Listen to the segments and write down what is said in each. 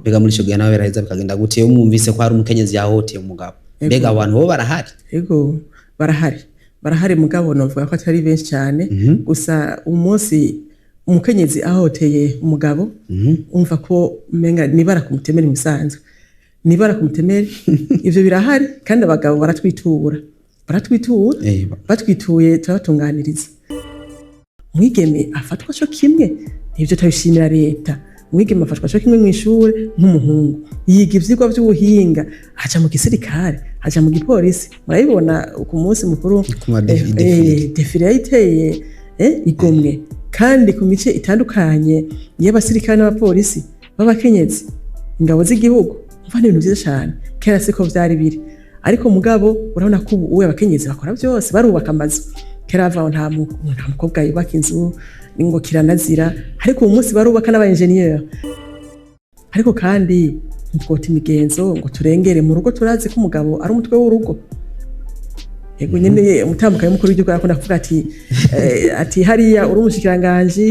Mbega muri ico gihe nawe biraheza bikagenda gute iyo mwumvise ko hari umukenyezi yahohoteye umugabo? Mbega abantu bo barahari? Ego, barahari, barahari, mugabo novuga ko atari benshi cyane. Gusa umunsi umukenyezi ahohoteye umugabo, umva ko umenga nibara ku mutemeri, musanzwe nibara ku mutemeri. Ivyo birahari, kandi abagabo baratwitura, baratwitura. Batwituye turabatunganiriza. Umwigeme afatwa co kimwe, nivyo turabishimira leta. Umwigeme afatwa co kimwe mw'ishure nk'umuhungu, yiga ivyigwa vy'ubuhinga, aja mu gisirikare, aja mu gipolisi. Murabibona ku munsi mukuru. Ku ma défilé. Défilé yayiteye igomwe, kandi ku mice itandukanye y'abasirikare n'abapolisi b'abakenyezi, ingabo z'igihugu. Umva, ni ibintu vyiza cane. Kera siko vyari biri, ariko mugabo urabona ko ubu abakenyezi bakora byose, barubaka amazu. Kera bavaho nta mukobwa yubaka inzu, ngo kiranazira, ariko uyu munsi barubaka n'aba engineer. Ariko kandi ntitwota imigenzo ngo turengere mu rugo. Turazi ko umugabo ari umutwe w'urugo. Yego nyene, umutambukanyi mukuru w'igihugu arakunda kuvuga ati hariya uri umushikiranganji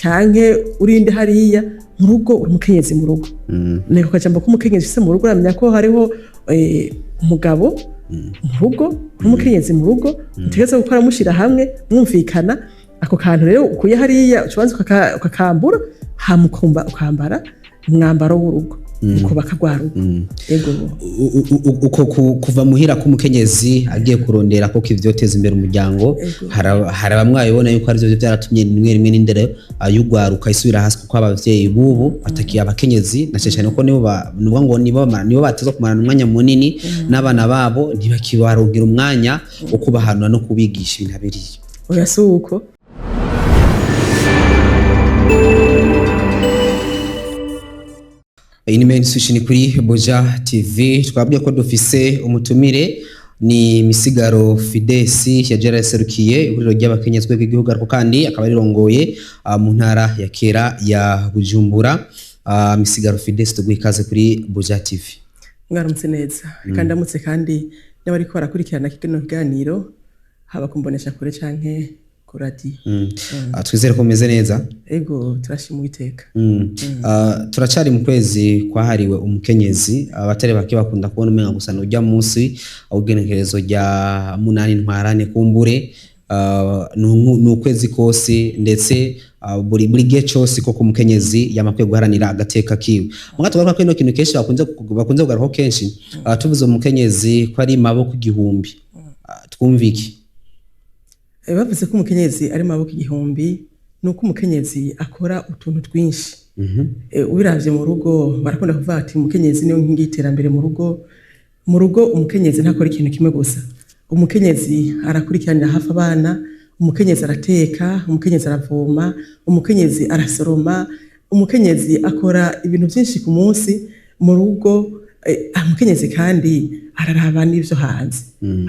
canke urinde, hariya mu rugo uri umukenyezi mu rugo. Niko kajambo k'umukenyezi ufise mu rugo. Uramenya ko hariho umugabo mu rugo n'umukenyezi mu rugo, mutegerezwa gukora mushira hamwe, mwumvikana. Ako kantu rero ukuye hariya, ucubanza ukakambura, hama ukumva ukambara umwambaro w'urugo, ukubaka rwa rugo. Yego. Uko kuva muhira k'umukenyezi agiye kurondera ko ivyoteza imbere umuryango, hari bamwe babibona yuko arivyo vyaratumye rimwe rimwe n'indero y'ugwaruka isubira hasi, kuko abavyeyi bubu batakiye abakenyezi, na cane cane ko nibo nuvuga ngo nibo bateza kumarana umwanya munini n'abana babo, ntibakibaronkera umwanya wo kubahanura no kubigisha ibintu abiriya. Oya, si uko. Iyi ni Main Switch, ni kuri Buja TV. Twabwiye ko dufise umutumire, ni Misigaro Fidesi, yaje yaraserukiye ihuriro ry'abakenyezi bw'igihugu, ariko kandi akaba arirongoye mu ntara ya kera ya Bujumbura. Misigaro Fidesi, tuguha ikaze kuri Buja TV. Mwaramutse neza. Reka ndamutse kandi n'abariko barakurikirana kino kiganiro, haba kumbonesha kure canke ku radiyo. Twizere ko mumeze neza. Ego, turashima Uwiteka. Turacari mu kwezi kwahariwe umukenyezi. Abatari bake bakunda kubona umenga gusa nujya munsi awugenekerezo rya 8 ntwarane. Kumbure ni ukwezi kose, ndetse buri gihe cose ko umukenyezi yamakwiye guharanira agateka kiwe. Muga tugaruka ko ino kintu kenshi bakunze kugarukaho kenshi, tuvuze umukenyezi ko ari maboko 1000, twumva iki? Bavuze ko umukenyezi ari maboko 1000, ni uko umukenyezi akora utuntu twinshi. Ubiravye mu rugo, barakunda kuvuga ati umukenyezi niwe nkingi y'iterambere mu rugo. Mu rugo umukenyezi ntakora ikintu kimwe gusa. Umukenyezi arakurikiranira hafi abana, umukenyezi arateka, umukenyezi aravoma, umukenyezi arasoroma, umukenyezi akora ibintu byinshi ku munsi mu rugo. Umukenyezi kandi araraba n'ivyo hanze,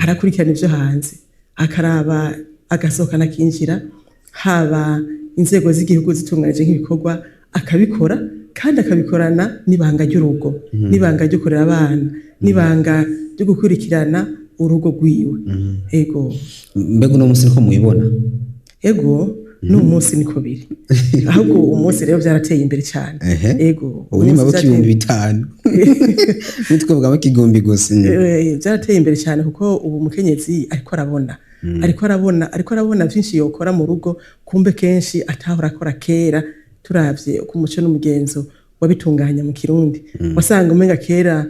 arakurikirana ivyo hanze, akaraba, agasohoka akinjira, haba inzego z'igihugu zitunganije nk'ibikorwa akabikora, kandi akabikorana n'ibanga ry'urugo, n'ibanga ryo kurera abana, n'ibanga ryo gukurikirana urugo rwiwe. Ego. Mbega uno munsi niko mubibona? Ego, n'uyu munsi niko biri. Ahubwo uwo munsi rero byarateye imbere cyane. Ego. Ubu ni umunsi maboko byateye 5000, nitwavuga amaboko 1000 gusa. Byarateye imbere cyane, kuko ubu umukenyezi ariko arabona byinshi yokora mu rugo, kumbe kenshi atahora akora kera. Turavye uko umuco n'umugenzo wabitunganya mu Kirundi, wasanga umenga kera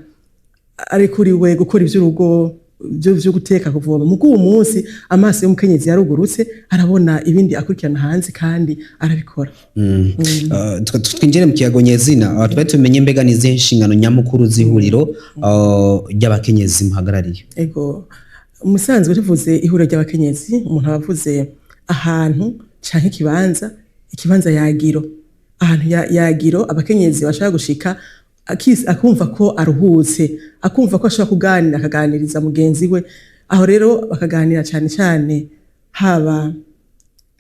ari kuri we gukora ivy'urugo byo guteka, kuvoma. Mugo uwo munsi amaso y'umukenyezi yarugurutse, arabona ibindi akurikirana hanze kandi arabikora. Twinjire mu kiyago nyezina, tube tumenye mbega ni izihe nshingano nyamukuru z'ihuriro ry'abakenyezi muhagarariye? Ego, umusanzwe tuvuze ihuriro ry'abakenyezi, umuntu aba avuze ahantu canke ikibanza, ikibanza yagiro, ahantu yagiro abakenyezi bashobora gushika, akumva ko aruhutse, akumva ko ashobora kuganira, akaganiriza mugenzi we. Aho rero bakaganira cane cane haba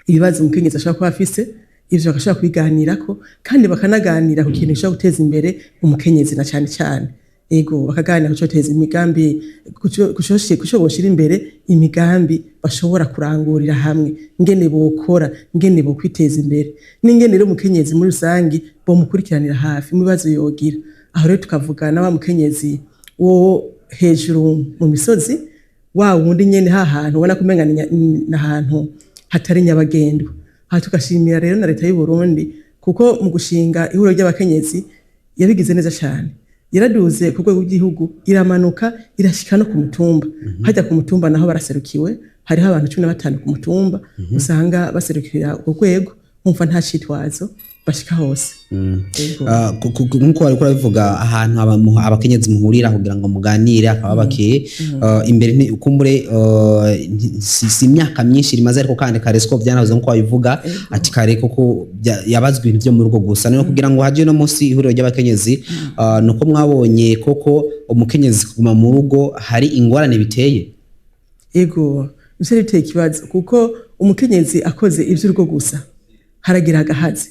ibibazo umukenyezi ashobora kuba afise, ivyo bagashobora kubiganirako, kandi bakanaganira ku kintu gishobora guteza imbere umukenyezi na cane cane. Ego, bakaganira ku coteza imigambi, kuco boshira imbere, imigambi bashobora kurangurira hamwe, ingene bokora, ingene bokwiteza imbere, n'ingene rero umukenyezi muri rusangi. Bomukurikiranira hafi mu bibazo yogira. Aho rero tukavuga na wa mukenyezi wo hejuru mu misozi, wa wundi nyene hahantu ubona ko umenga ni ahantu hatari nyabagendwa. Aha tugashimira rero na leta y'u Burundi, kuko mu gushinga ihuriro ry'abakenyezi yabigize neza cyane. Yaraduze ku rwego rw'igihugu, iramanuka, irashika no ku mutumba. Hajya ku mutumba naho baraserukiwe, hariho abantu 15 ku mutumba usanga baserukira urwo rwego. Nkumva nta citwazo, bashika hose. Yego. Nkuko wariko urabivuga, ahantu abakenyezi muhurira kugira ngo muganire akaba bakeye imbere kumbure si imyaka myinshi rimaze, ariko kandi kare siko vyanahoze, nkuko wabivuga ati kare koko yabazwa ibintu vyo mu rugo gusa. None kugira ngo haje no munsi ihuriro ry'abakenyezi, nuko mwabonye koko umukenyezi kuguma mu rugo hari ingorane biteye? Ego, ivyo biteye ikibazo, kuko umukenyezi akoze ivy'urugo gusa haragira agahaze,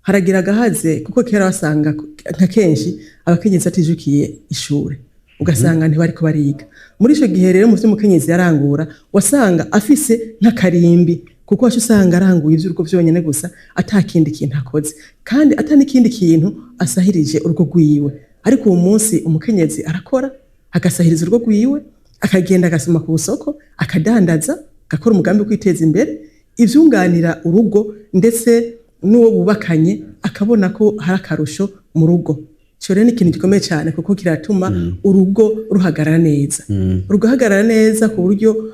haragira agahaze, kuko kera wasanga nka kenshi abakenyezi batijukiye ishure, ugasanga ntibariko bariga. Muri ico gihe rero, mu vy'umukenyezi yarangura wasanga afise nk'akarimbi, kuko waca usanga aranguye ivy'urugo vyonyene gusa, ata kindi kintu akoze kandi ata n'ikindi kintu asahirije urugo rwiwe. Ariko uwo munsi umukenyezi arakora, agasahiriza urugo rwiwe, akagenda agasoma ku isoko, akadandaza, agakora umugambi wo kwiteza imbere, ivyunganira urugo, ndetse n'uwo bubakanye akabona ko hari akarusho mu rugo. Ico rero ni ikintu gikomeye cyane, kuko kiratuma urugo ruhagarara neza, rugahagarara neza ku buryo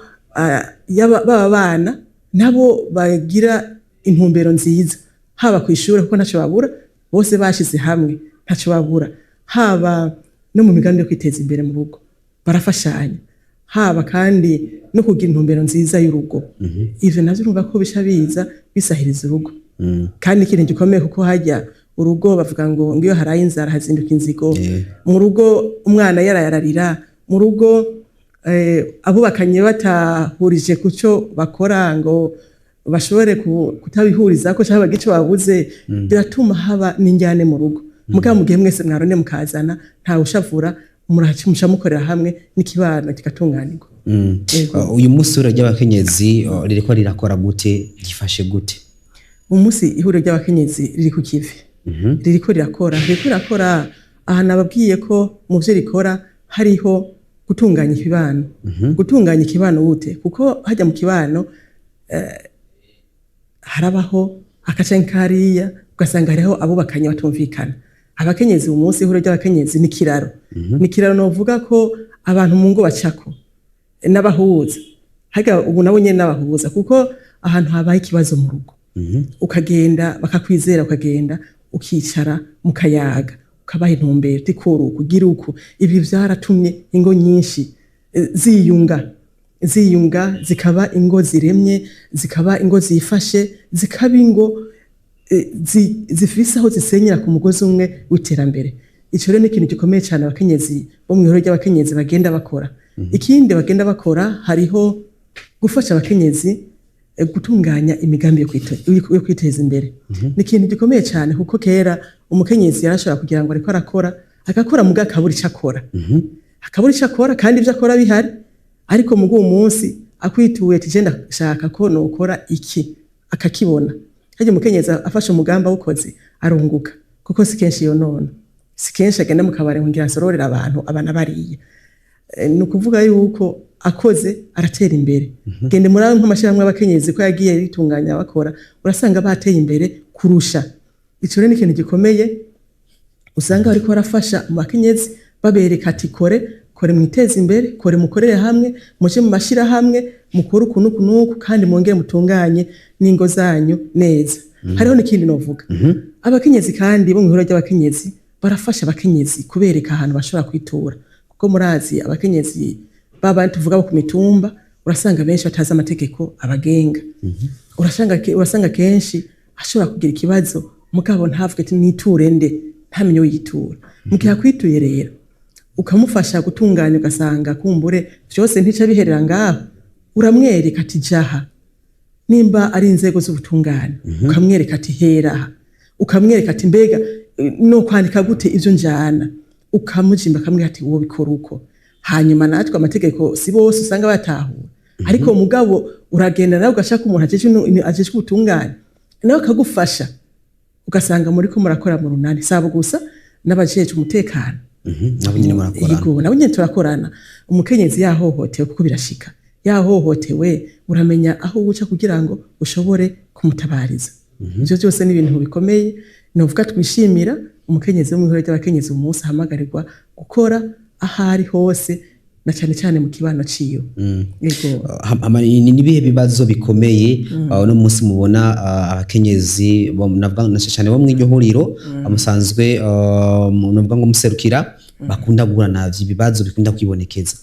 baba bana nabo bagira intumbero nziza, haba ku ishuri, kuko ntacyo babura, bose bashize hamwe ntacyo babura, haba no mu migambi yo kwiteza imbere mu rugo barafashanya, haba kandi no kugira intumbero nziza y'urugo. Ivyo navyo urumva ko bisha biza bisahiriza urugo. Kandi ikintu gikomeye, kuko hajya urugo bavuga ngo iyo haraye inzara hazinduka inzigo. Mu rugo umwana yarayararira mu rugo, abubakanye batahurije ku cyo bakora ngo bashobore kutabihurizako cyangwa bagire ico babuze, biratuma haba n'injyane mu rugo. Mugabo mu gihe mwese mwaronde mukazana, ntawe ushavura, muraca muca mukorera hamwe n'ikibano kigatunganirwa. Yego. Uyu munsi ihuriro ry'abakenyezi ririko rirakora gute, gifashe gute? Umunsi ihuriro ry'abakenyezi riri ku kivi, ririko rirakora, ririko rirakora. Aha nababwiye ko mu vyo rikora hariho gutunganya ikibano. Gutunganya ikibano gute? Kuko hajya mu kibano harabaho akaca nkariya, ugasanga hariho abubakanye batumvikana. Abakenyezi, uyu munsi ihuriro ry'abakenyezi ni kiraro, ni kiraro novuga ko abantu mu ngo bacako n'abahuza. Harya ubu nabo nyene n'abahuza, kuko ahantu habaye ikibazo mu rugo, ukagenda bakakwizera, ukagenda ukicara mukayaga, ukabaha intumbero uti kora uku, gira uku. Ibi vyaratumye ingo nyinshi ziyunga, zikaba ingo ziremye, zikaba ingo zifashe, zikaba ingo zifise aho zisenyera ku mugozi umwe w'iterambere. Ico rero ni ikintu gikomeye cyane abakenyezi bo mu ihuriro ry'abakenyezi bagenda bakora. Ikindi bagenda bakora, hariho gufasha abakenyezi gutunganya imigambi yo kwiteza imbere. Ni ikintu gikomeye cyane, kuko kera umukenyezi yarashobora kugira ngo ariko arakora, agakora muga akabura ico akora, akabura ico akora kandi ibyo akora bihari. Ariko mu uwo munsi akwituye ati je ndashaka ko nokora iki, akakibona. Harya umukenyezi afashe umugambi awukoze arunguka, kuko si kenshi yonona, si kenshi agenda mu kabare ngira nsororera abantu abana bariya. Ni ukuvuga yuko akoze aratera imbere. Gende muri ayo nk'amashyirahamwe y'abakenyezi ko yagiye ritunganya bakora, urasanga bateye imbere kurusha. Ico rero ni ikintu gikomeye usanga bariko barafasha mu bakenyezi, babereka ati kore, kore mwiteze imbere, kore mukorere hamwe, muje mu mashirahamwe, mukore uku n'uku n'uku, kandi mwongere mutunganye n'ingo zanyu neza. Hariho n'ikindi novuga: abakenyezi kandi bo mu ihuriro ry'abakenyezi barafasha abakenyezi kubereka ahantu bashobora kwitura, kuko murazi abakenyezi babandi tuvuga bo ku mitumba, urasanga benshi batazi amategeko abagenga. Urasanga kenshi ashobora kugira ikibazo, mugabo ntavuge ati niture nde, ntamenye uwo yitura. Mu gihe akwituye rero ukamufasha gutunganya, ugasanga kumbure vyose ntica biherera ngaho, uramwereka ati jaha, nimba ari inzego z'ubutungane, ukamwereka ati hera aha, ukamwereka ati mbega no kwandika gute ivyo njana, ukamujimba, akamwereka ati wowe bikora uko. Hanyuma natwe amategeko si bose usanga batahura, ariko mugabo uragenda nawe ugashaka umuntu ajejwe ubutungane, nawe akagufasha. Ugasanga muriko murakora mu runani, sabo gusa, n'abajejwe umutekano. Nabo nyine murakorana? Yego, nabo nyene turakorana. Umukenyezi yahohotewe, kuko birashika, yahohotewe, uramenya aho uca kugira ngo ushobore kumutabariza. Ivyo byose ni ibintu bikomeye novuga twishimira. Umukenyezi wo mw'ihuriro ry'abakenyezi umunsi ahamagarirwa gukora aho ari hose, na cane cane mu kibano ciwe. Yego. Ni nibihe bibazo bikomeye uno munsi mubona abakenyezi navuga na cyane bo mw'iryo huriro musanzwe navuga ngo muserukira bakunda guhura navyo, ibibazo bikunda kwibonekeza?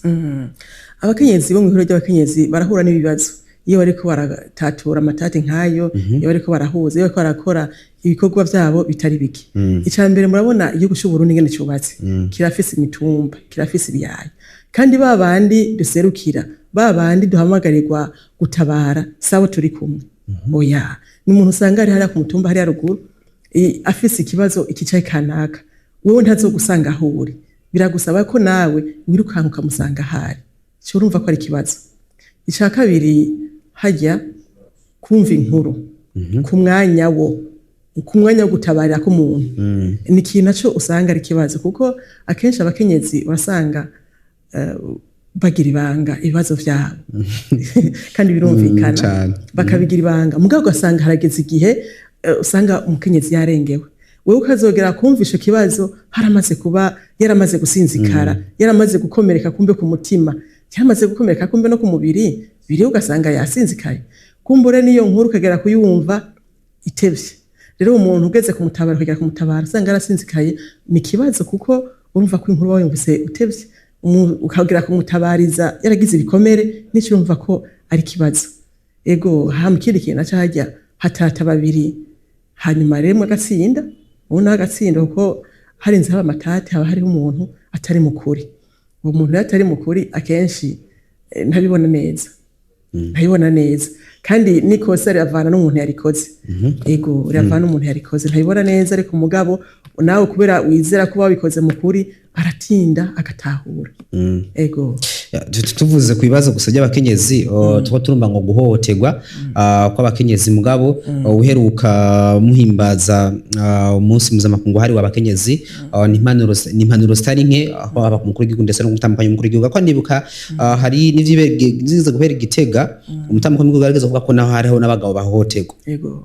Abakenyezi bo mw'ihuriro ry'abakenyezi barahura n'ibibazo iyo bariko baratatura amatati nk'ayo, iyo bariko barahuza, iyo bariko barakora ibikorwa vyabo bitari bike. Ica mbere, murabona igihugu c'u Burundi ingene cubatse, kirafise imitumba, kirafise ibiyaya, kandi ba bandi duserukira, ba bandi duhamagarirwa gutabara, sabo turi kumwe. Oya, ni umuntu usanga ari hariya ku mutumba, hariya ruguru, afise ikibazo iki canke kanaka, wewe ntazogusanga aho uri. Biragusaba ko nawe wirukanka ukamusanga ahari. Ico urumva ko ari ikibazo. Ica kabiri, hajya kumva inkuru ku mwanya wo ku mwanya wo gutabarira k'umuntu ni ikintu naco usanga ari ikibazo, kuko akenshi abakenyezi urasanga bagira ibanga ibibazo vyabo, kandi birumvikana. Cane. Bakabigira ibanga, mugabo ugasanga harageze igihe usanga umukenyezi yarengewe, wewe ukazogera kumva ico kibazo haramaze kuba, yaramaze gusinzikara, yaramaze gukomereka kumbe ku mutima, yaramaze gukomereka kumbe no ku mubiri biri, ugasanga yasinzikaye. Kumbure n'iyo nkuru ukagera kuyumva itevye. Rero umuntu ugeze kumutabara, ukagera kumutabara usanga yarasinzikaye, ni ikibazo, kuko urumva ko inkuru wayumvise utevye, ukagera kumutabariza yaragize ibikomere, nico urumva ko ari ikibazo. Ego, hama ikindi kintu naco, harya hatata babiri, hanyuma rero agatsinda, ubu nawe agatsinda, kuko harinze haba amatati haba hariho umuntu atari mukuri. Uwo muntu rero atari mukuri akenshi ntabibona neza, ntabibona neza, kandi n'ikosa riravana n'umuntu yarikoze. Ego, riravana n'umuntu yarikoze, ntabibona neza. Ariko umugabo nawe, kubera wizera ko wabikoze mu kuri, aratinda agatahura. Ego. Ya, tuvuze ku bibazo gusa by'abakenyezi, tuba turumva ngo guhohoterwa kw'abakenyezi, mugabo uheruka muhimbaza umunsi mpuzamakungu wahariwe abakenyezi, ni impanuro zitari nke aho haba ku mukuru w'igihugu ndetse no gutandukanya umukuru w'igihugu, ko nibuka hari n'ivyize guhera i Gitega, umutambukanyi w'igihugu yarigeze kuvuga ko naho hariho n'abagabo bahohoterwa,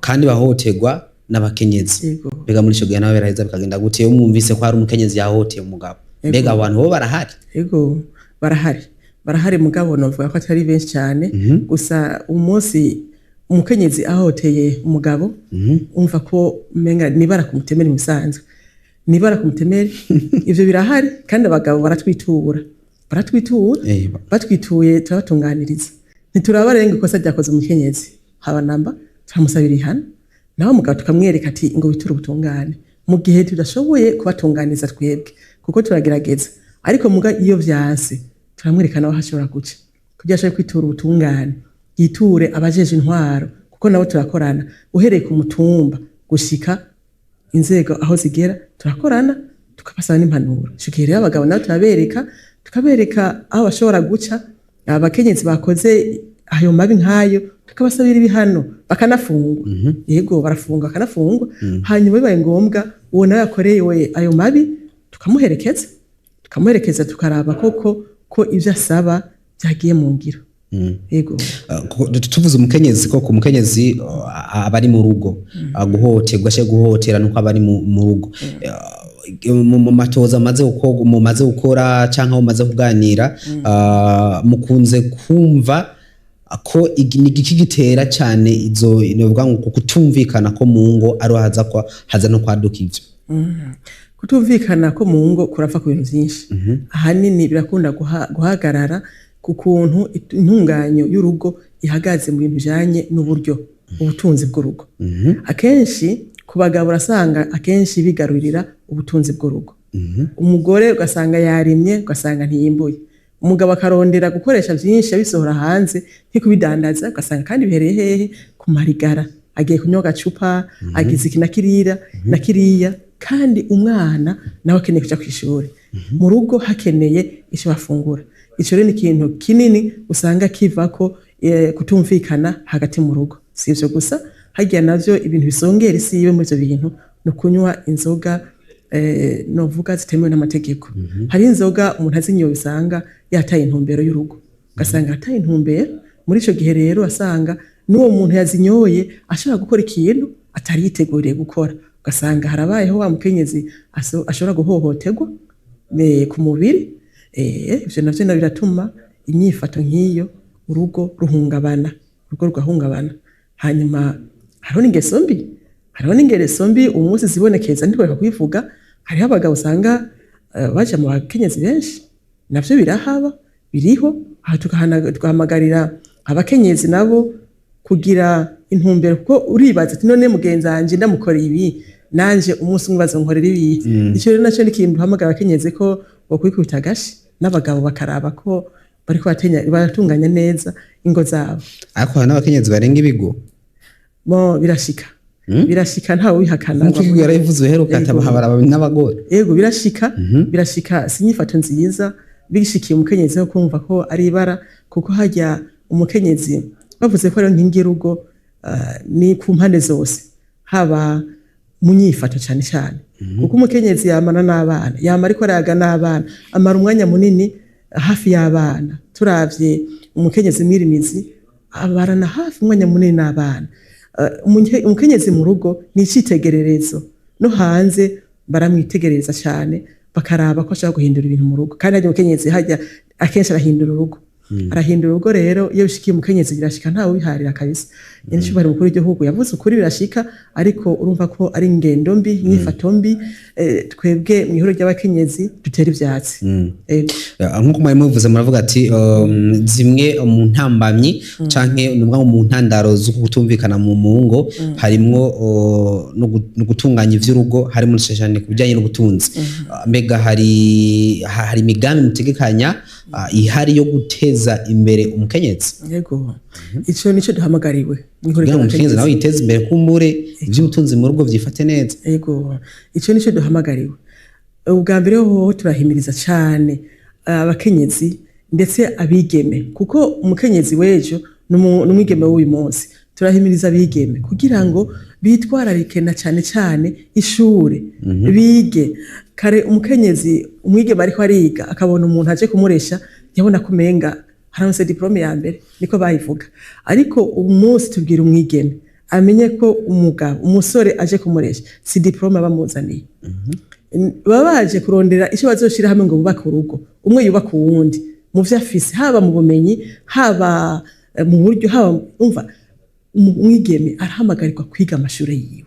kandi bahohoterwa n'abakenyezi. Mbega muri ico gihe nawe biraheza bikagenda gute iyo mwumvise ko hari umukenyezi yahohoteye umugabo? Mbega abo bantu bo barahari? Ego, barahari, barahari, mugabo novuga ko atari benshi cyane. Gusa umunsi umukenyezi ahohoteye umugabo, umva ko umenga nibara ku mutemeri, musanzwe nibara ku mutemeri. Ivyo birahari, kandi abagabo baratwitura, baratwitura. Batwituye turabatunganiriza, ntiturabarenga ikosa ryakoze umukenyezi haba namba, turamusabira ihana, nawe mugabo tukamwereka ati ngo witure ubutungane mu gihe tudashoboye kubatunganiza twebwe, kuko turagerageza. Ariko muga iyo vyanse, turamwereka nawe aho ashobora guca kugira ashobore kwitura ubutungane, yiture abajeje intwaro, kuko nabo turakorana, uhereye ku mutumba gushika inzego aho zigera, turakorana, tukabasaba n'impanuro. Ico gihe rero abagabo nabo turabereka, tukabereka aho bashobora guca abakenyezi bakoze ayo mabi nk'ayo, tukabasabira ibihano, bakanafungwa. Yego, barafunga, bakanafungwa. Hanyuma bibaye ngombwa, uwo nawe yakorewe ayo mabi tukamuherekeza, tukamuherekeza, tukaraba koko ko ivyo asaba vyagiye mu ngiro. Yego. Tuvuze umukenyezi, koko umukenyezi aba ari mu rugo, guhohoterwa cyangwa guhohotera nuko aba ari mu rugo. Mu matoza mumaze gukora cyangwa mumaze kuganira, mukunze kumva ko ni igiki gitera cyane izo, novuga ngo kutumvikana ko mu ngo, ari haza kwa haza no kwaduka ivyo? Kutumvikana ko mu ngo kurava ku bintu byinshi. Ahanini birakunda guhagarara ku kuntu intunganyo y'urugo ihagaze mu bintu bijanye n'uburyo, ubutunzi bw'urugo. Akenshi ku bagabo urasanga akenshi bigarurira ubutunzi bw'urugo. Umugore ugasanga yarimye, ugasanga ntiyimbuye, umugabo akarondera gukoresha byinshi abisohora hanze, nk'ikubidandaza, ugasanga kandi bihereye hehe? Ku marigara, agiye kunywa agacupa, agize iki na kiriya na kiriya, kandi umwana nawe akeneye kuja kw'ishuri, mu rugo hakeneye icyo bafungura. Ico rero ni ikintu kinini usanga kivako kutumvikana hagati mu rugo. Si ivyo gusa, harya navyo ibintu bisongera isibe muri ivyo bintu. Ni ukunywa inzoga novuga zitemewe n'amategeko. Hari inzoga umuntu azinyoye usanga yataye intumbero y'urugo, ugasanga yataye intumbero. Muri ico gihe rero asanga n'uwo muntu yazinyoye ashobora gukora ikintu atari yiteguriye gukora, ugasanga harabayeho wa mukenyezi ashobora guhohoterwa ku mubiri. Ivyo navyo na biratuma inyifato nk'iyo urugo ruhungabana, urugo rugahungabana. Hanyuma hariho n'ingeso mbi umunsi zibonekeza, ntitwereka kubivuga. Hariho abagabo usanga baja mu bakenyezi benshi, navyo birahaba, biriho. Aha tugahamagarira abakenyezi nabo kugira intumbero, kuko uribaza ati: "None mugenzi wanje ndamukoreye ibi, nanje umunsi umwe bazonkorera ibi?" Ico rero naco ni ikintu duhamagara abakenyezi ko bokwikubita agashi, n'abagabo bakaraba ko bariko baratunganya neza ingo zabo. Ariko hari n'abakenyezi barenga ibigo. Bo birashika, birashika, ntawe ubihakana. Nk'uko igihugu yarabivuze uheruka ati abahabara n'abagore. Yego, birashika, birashika. Si inyifato nziza bishikiye umukenyezi wo kumva ko ari ibara, kuko hajya umukenyezi bavuze ko ari nkingi y'urugo, ni ku mpande zose, haba mu nyifato cyane cyane, kuko umukenyezi yamana n'abana, yama ariko arayaga n'abana, amara umwanya munini hafi y'abana. Turavye umukenyezi mwirimizi abarana hafi umwanya munini n'abana. Umukenyezi mu rugo ni icitegererezo, no hanze baramwitegereza cyane, bakaraba ko ashobora guhindura ibintu mu rugo. Kandi harya umukenyezi hajya akenshi arahindura urugo, arahindura urugo. Rero iyo bishikiye umukenyezi, birashika, ntawe ubiharira kabisa. Nyene mukuru w'igihugu yavuze ukuri, birashika, ariko urumva ko ari ingendo mbi, inyifato mbi. Twebwe mu ihuriro ry'abakenyezi dutera ivyatsi. Ego. Nk'uko mwari mubivuze, muravuga ati zimwe mu ntambamyi canke nuvuga ngo mu ntandaro zo kutumvikana mu ngo harimwo no gutunganya ivy'urugo, harimo cyane ku bijyanye n'ubutunzi. Mbega hari imigambi mutegekanya ihari yo guteza imbere umukenyezi? Yego, ico nico duhamagariwe mu ihuriro kugira ngo umukenyezi ry'abakenyezi. Nawe yiteze imbere, kumbure ivy'ubutunzi mu rugo vyifate neza. Ego, ico nico duhamagariwe. Ubwa mbere hoho turahimiriza cane abakenyezi, ndetse abigeme, kuko umukenyezi w'ejo n'umwigeme w'uyu munsi. Turahimiriza abigeme kugira ngo bitwararike na cane cane ishure, bige kare. Umukenyezi, umwigeme ariko ariga, akabona umuntu aje kumuresha, yabona ko umenga haronse diplôme ya mbere, niko bayivuga. Ariko umunsi tubwira umwigeme amenye ko umugabo, umusore aje kumuresha, si diplôme bamuzaniye, baba baje kurondera icyo bazoshira hamwe ngo bubake urugo, umwe yubaka uwundi mu vyo afise, haba mu bumenyi, haba mu buryo, haba umva. Umwigeme arahamagarirwa kwiga amashure yiwe,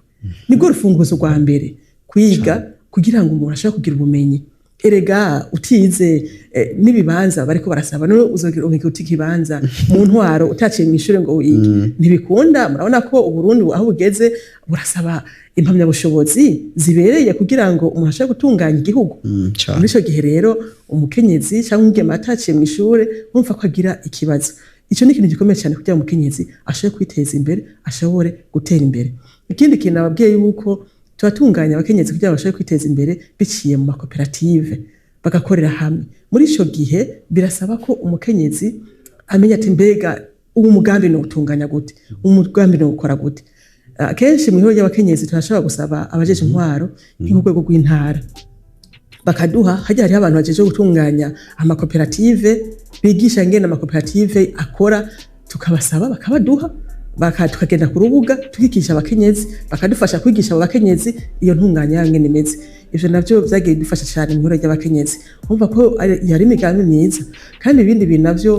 nibwo rufunguzo rwa mbere, kwiga kugira ngo umuntu ashobore kugira ubumenyi. Erega utize, n'ibibanza bariko barasaba, none uzogira uti ikibanza mu ntwaro utaciye mw'ishure ngo wige? Ntibikunda. Murabona ko Uburundi aho bugeze burasaba impamyabushobozi zibereye kugira ngo umuntu ashobore gutunganya igihugu. Cane. Muri ico gihe rero umukenyezi cyangwa umwigeme ataciye mw'ishure, wumva ko agira ikibazo. Ico ni ikintu gikomeye cyane kugira ngo umukenyezi ashobore kwiteza imbere, ashobore gutera imbere. Ikindi kintu nababwiye yuko turatunganya abakenyezi kugira ngo bashobore kwiteza imbere biciye mu makoperative, bagakorera hamwe. Muri ico gihe birasaba ko umukenyezi amenya ati: "Mbega ubu umugambi ni utunganya gute? Umugambi ni ukora gute?" Akenshi mu ihuriro ry'abakenyezi turashobora gusaba abajeje intwaro, nk'urwego rw'intara, bakaduha hajya hariho abantu bajeje gutunganya amakoperative, bigisha ingene amakoperative akora, tukabasaba bakabaduha, tukagenda ku rubuga tukigisha abakenyezi, bakadufasha kwigisha abo bakenyezi iyo ntunganya yayo ngene imeze. Ivyo navyo vyagiye bidufasha cyane mu ihuriro ry'abakenyezi. Urumva ko yari imigambi myiza. Kandi ibindi bintu navyo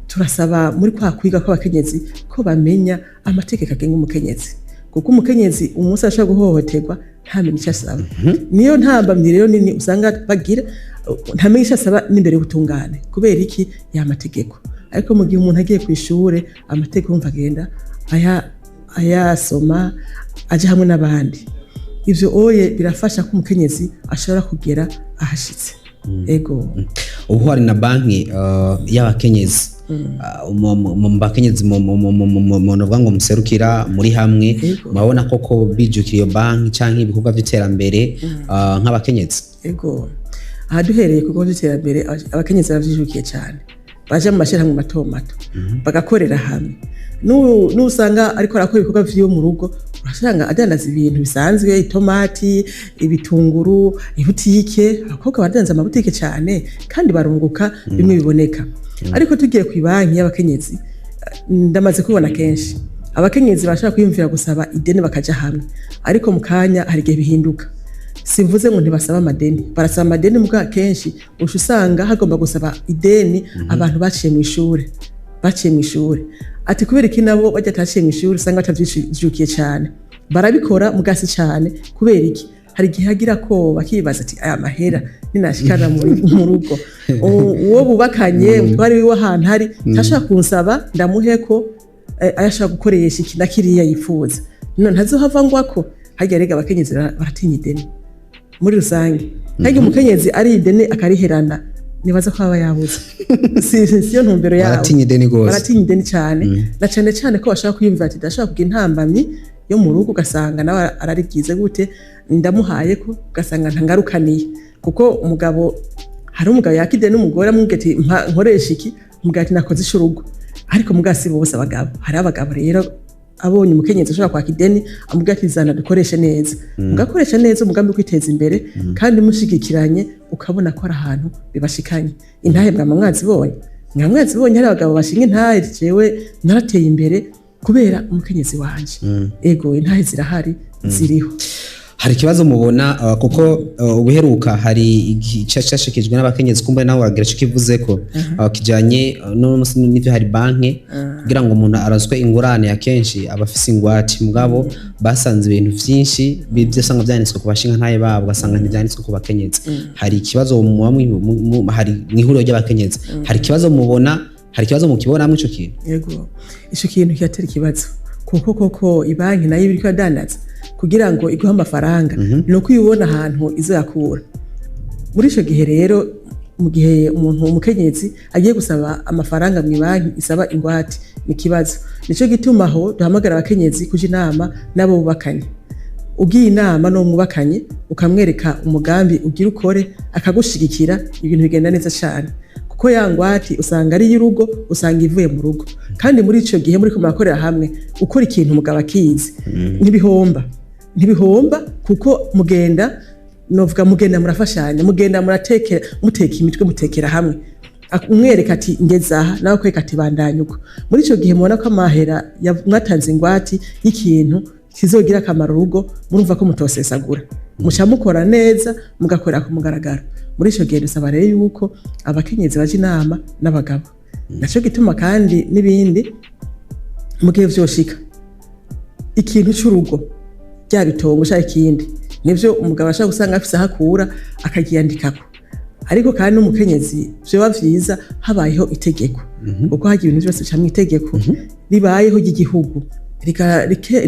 turasaba muri kwa kwiga kw'abakenyezi ko bamenya amategeko agenga umukenyezi, kuko umukenyezi umunsi ashobora guhohoterwa ntamenye icyo asaba. Niyo ntambamyi rero nini usanga bagira, ntamenye icyo asaba n'imbere y'ubutungane. Kubera iki? Ya mategeko. Ariko mu gihe umuntu agiye ku ishure, amategeko yumva agenda ayasoma aje hamwe n'abandi. Ivyo oye birafasha ko umukenyezi ashobora kugera ahashitse. Ego. Ubu hari na banki y'abakenyezi. Mu bakenyezi novuga ngo muserukira muri hamwe, murabona koko bijukira iyo banki canke ibikorwa vy'iterambere nk'abakenyezi? Ego, aha duhereye ku bikorwa by'iterambere, abakenyezi baravyijukiye cyane, baje mu mashyirahamwe mato mato, bagakorera hamwe. N'usanga ariko arakora ibikorwa vyiwe mu rugo, Urasanga adandaza ibintu bisanzwe, itomati, ibitunguru, ibutike. Abakobwa badandaza amabutike cyane kandi barunguka bimwe biboneka. Ariko tugiye ku banki y'abakenyezi, ndamaze kubona kenshi abakenyezi bashaka kwiyumvira gusaba ideni bakaja hamwe, ariko mu kanya hari igihe bihinduka. Simvuze ngo ntibasaba amadeni, barasaba amadeni, muga kenshi uca usanga hagomba gusaba ideni abantu baciye mu ishure, baciye mu ishure. Ati kubera iki nabo bajya ataciye mu ishuri usanga batavyijukiye cyane? Barabikora mugasi cyane. Kubera iki? Hari igihe agira ko bakibaza ati: "Aya mahera ninashikana mu rugo, uwo bubakanye, umutware wiwe ahantu hari ntashaka kunsaba ndamuheko ayo ashaka gukoresha iki na kiriya yifuza, none ntazohava ngwako?" Harya rega abakenyezi baratinya ideni muri rusange. Harya umukenyezi ari ideni akariherana, nibaza ko aba yabuze. Siyo ntumbero yabo. Baratinya ideni gose. Baratinya ideni cyane, na cyane cyane ko bashaka kwiyumvira ati: "Ndashaka kugira intambamyi yo mu rugo," ugasanga nawe araribwize gute, ndamuhaye ko ugasanga ntangarukaniye. Kuko umugabo, hari umugabo yakide n'umugore amubwira ati: "Mpa nkoresha iki," umugabo ati: "Nakoze ishurugo." Ariko mugabo si bose abagabo. Hari abagabo rero abonye umukenyezi ashobora kwaka ideni, amubwira ati: "Zana dukoreshe neza." Mugakoresha neza umugambi wo kwiteza imbere kandi mushigikiranye, ukabona ko ari ahantu bibashikanye. Intahe mwama mwazibonye, mwama mwazibonye. Hari abagabo bashinga intahe: "Jewe narateye imbere kubera umukenyezi wanje." Ego, intahe zirahari, ziriho. Hari ikibazo mubona, kuko ubuheruka hari igice cyashikijwe n'abakenyezi, kumbe nawe wagira icyo kivuze ko kijanye no munsi n'ivyo. Hari banke, kugira ngo umuntu aronswe ingurane, akenshi aba afise ingwate, mugabo basanze ibintu vyinshi bivyo usanga vyanditswe ku bashinga ntaye babo, ugasanga ntivyanditswe ku bakenyezi. Hari ikibazo muba hari mw'ihuriro ry'abakenyezi, hari ikibazo mubona, hari ikibazo mukibonamwo ico kintu? Yego, ico kintu kiratera ikibazo, kuko koko ibanki nayo iriko iradandaza kugira ngo iguhe amafaranga, ni uko ibona ahantu izoyakura. Muri ico gihe rero, mu gihe umuntu umukenyezi agiye gusaba amafaranga mu banki isaba ingwate, ni ikibazo. Nico gituma aho duhamagara abakenyezi kuja inama n'abo bubakanye. Ugiye inama n'uwo mwubakanye, ukamwereka umugambi ugira ukore, akagushigikira, ibintu bigenda neza cyane, kuko ya ngwate usanga ari iy'urugo, usanga ivuye mu rugo. Kandi muri ico gihe muriko murakorera hamwe, ukora ikintu umugabo akizi, ntibihomba, ntibihomba, kuko mugenda, novuga mugenda murafashanya, mugenda muratekera, muteka imitwe, mutekera hamwe. Umwereka ati: "Ngeze aha," nawe akwereka ati: "Bandanya uko." Muri ico gihe mubona ko amahera mwatanze ingwati y'ikintu kizogira akamaro urugo, murumva ko mutosesagura, muca mukora neza, mugakorera ku mugaragaro. Muri ico gihe dusaba rero yuko abakenyezi baja inama n'abagabo. Naco gituma kandi n'ibindi, mu gihe vyoshika ikintu c'urugo, ryaba itongo canke ikindi, nivyo umugabo ashobora gusanga afise aho akura akagiyandikako, ariko kandi n'umukenyezi vyoba vyiza habayeho itegeko, kuko hagiye ibintu vyose bica mw'itegeko ribayeho ry'igihugu,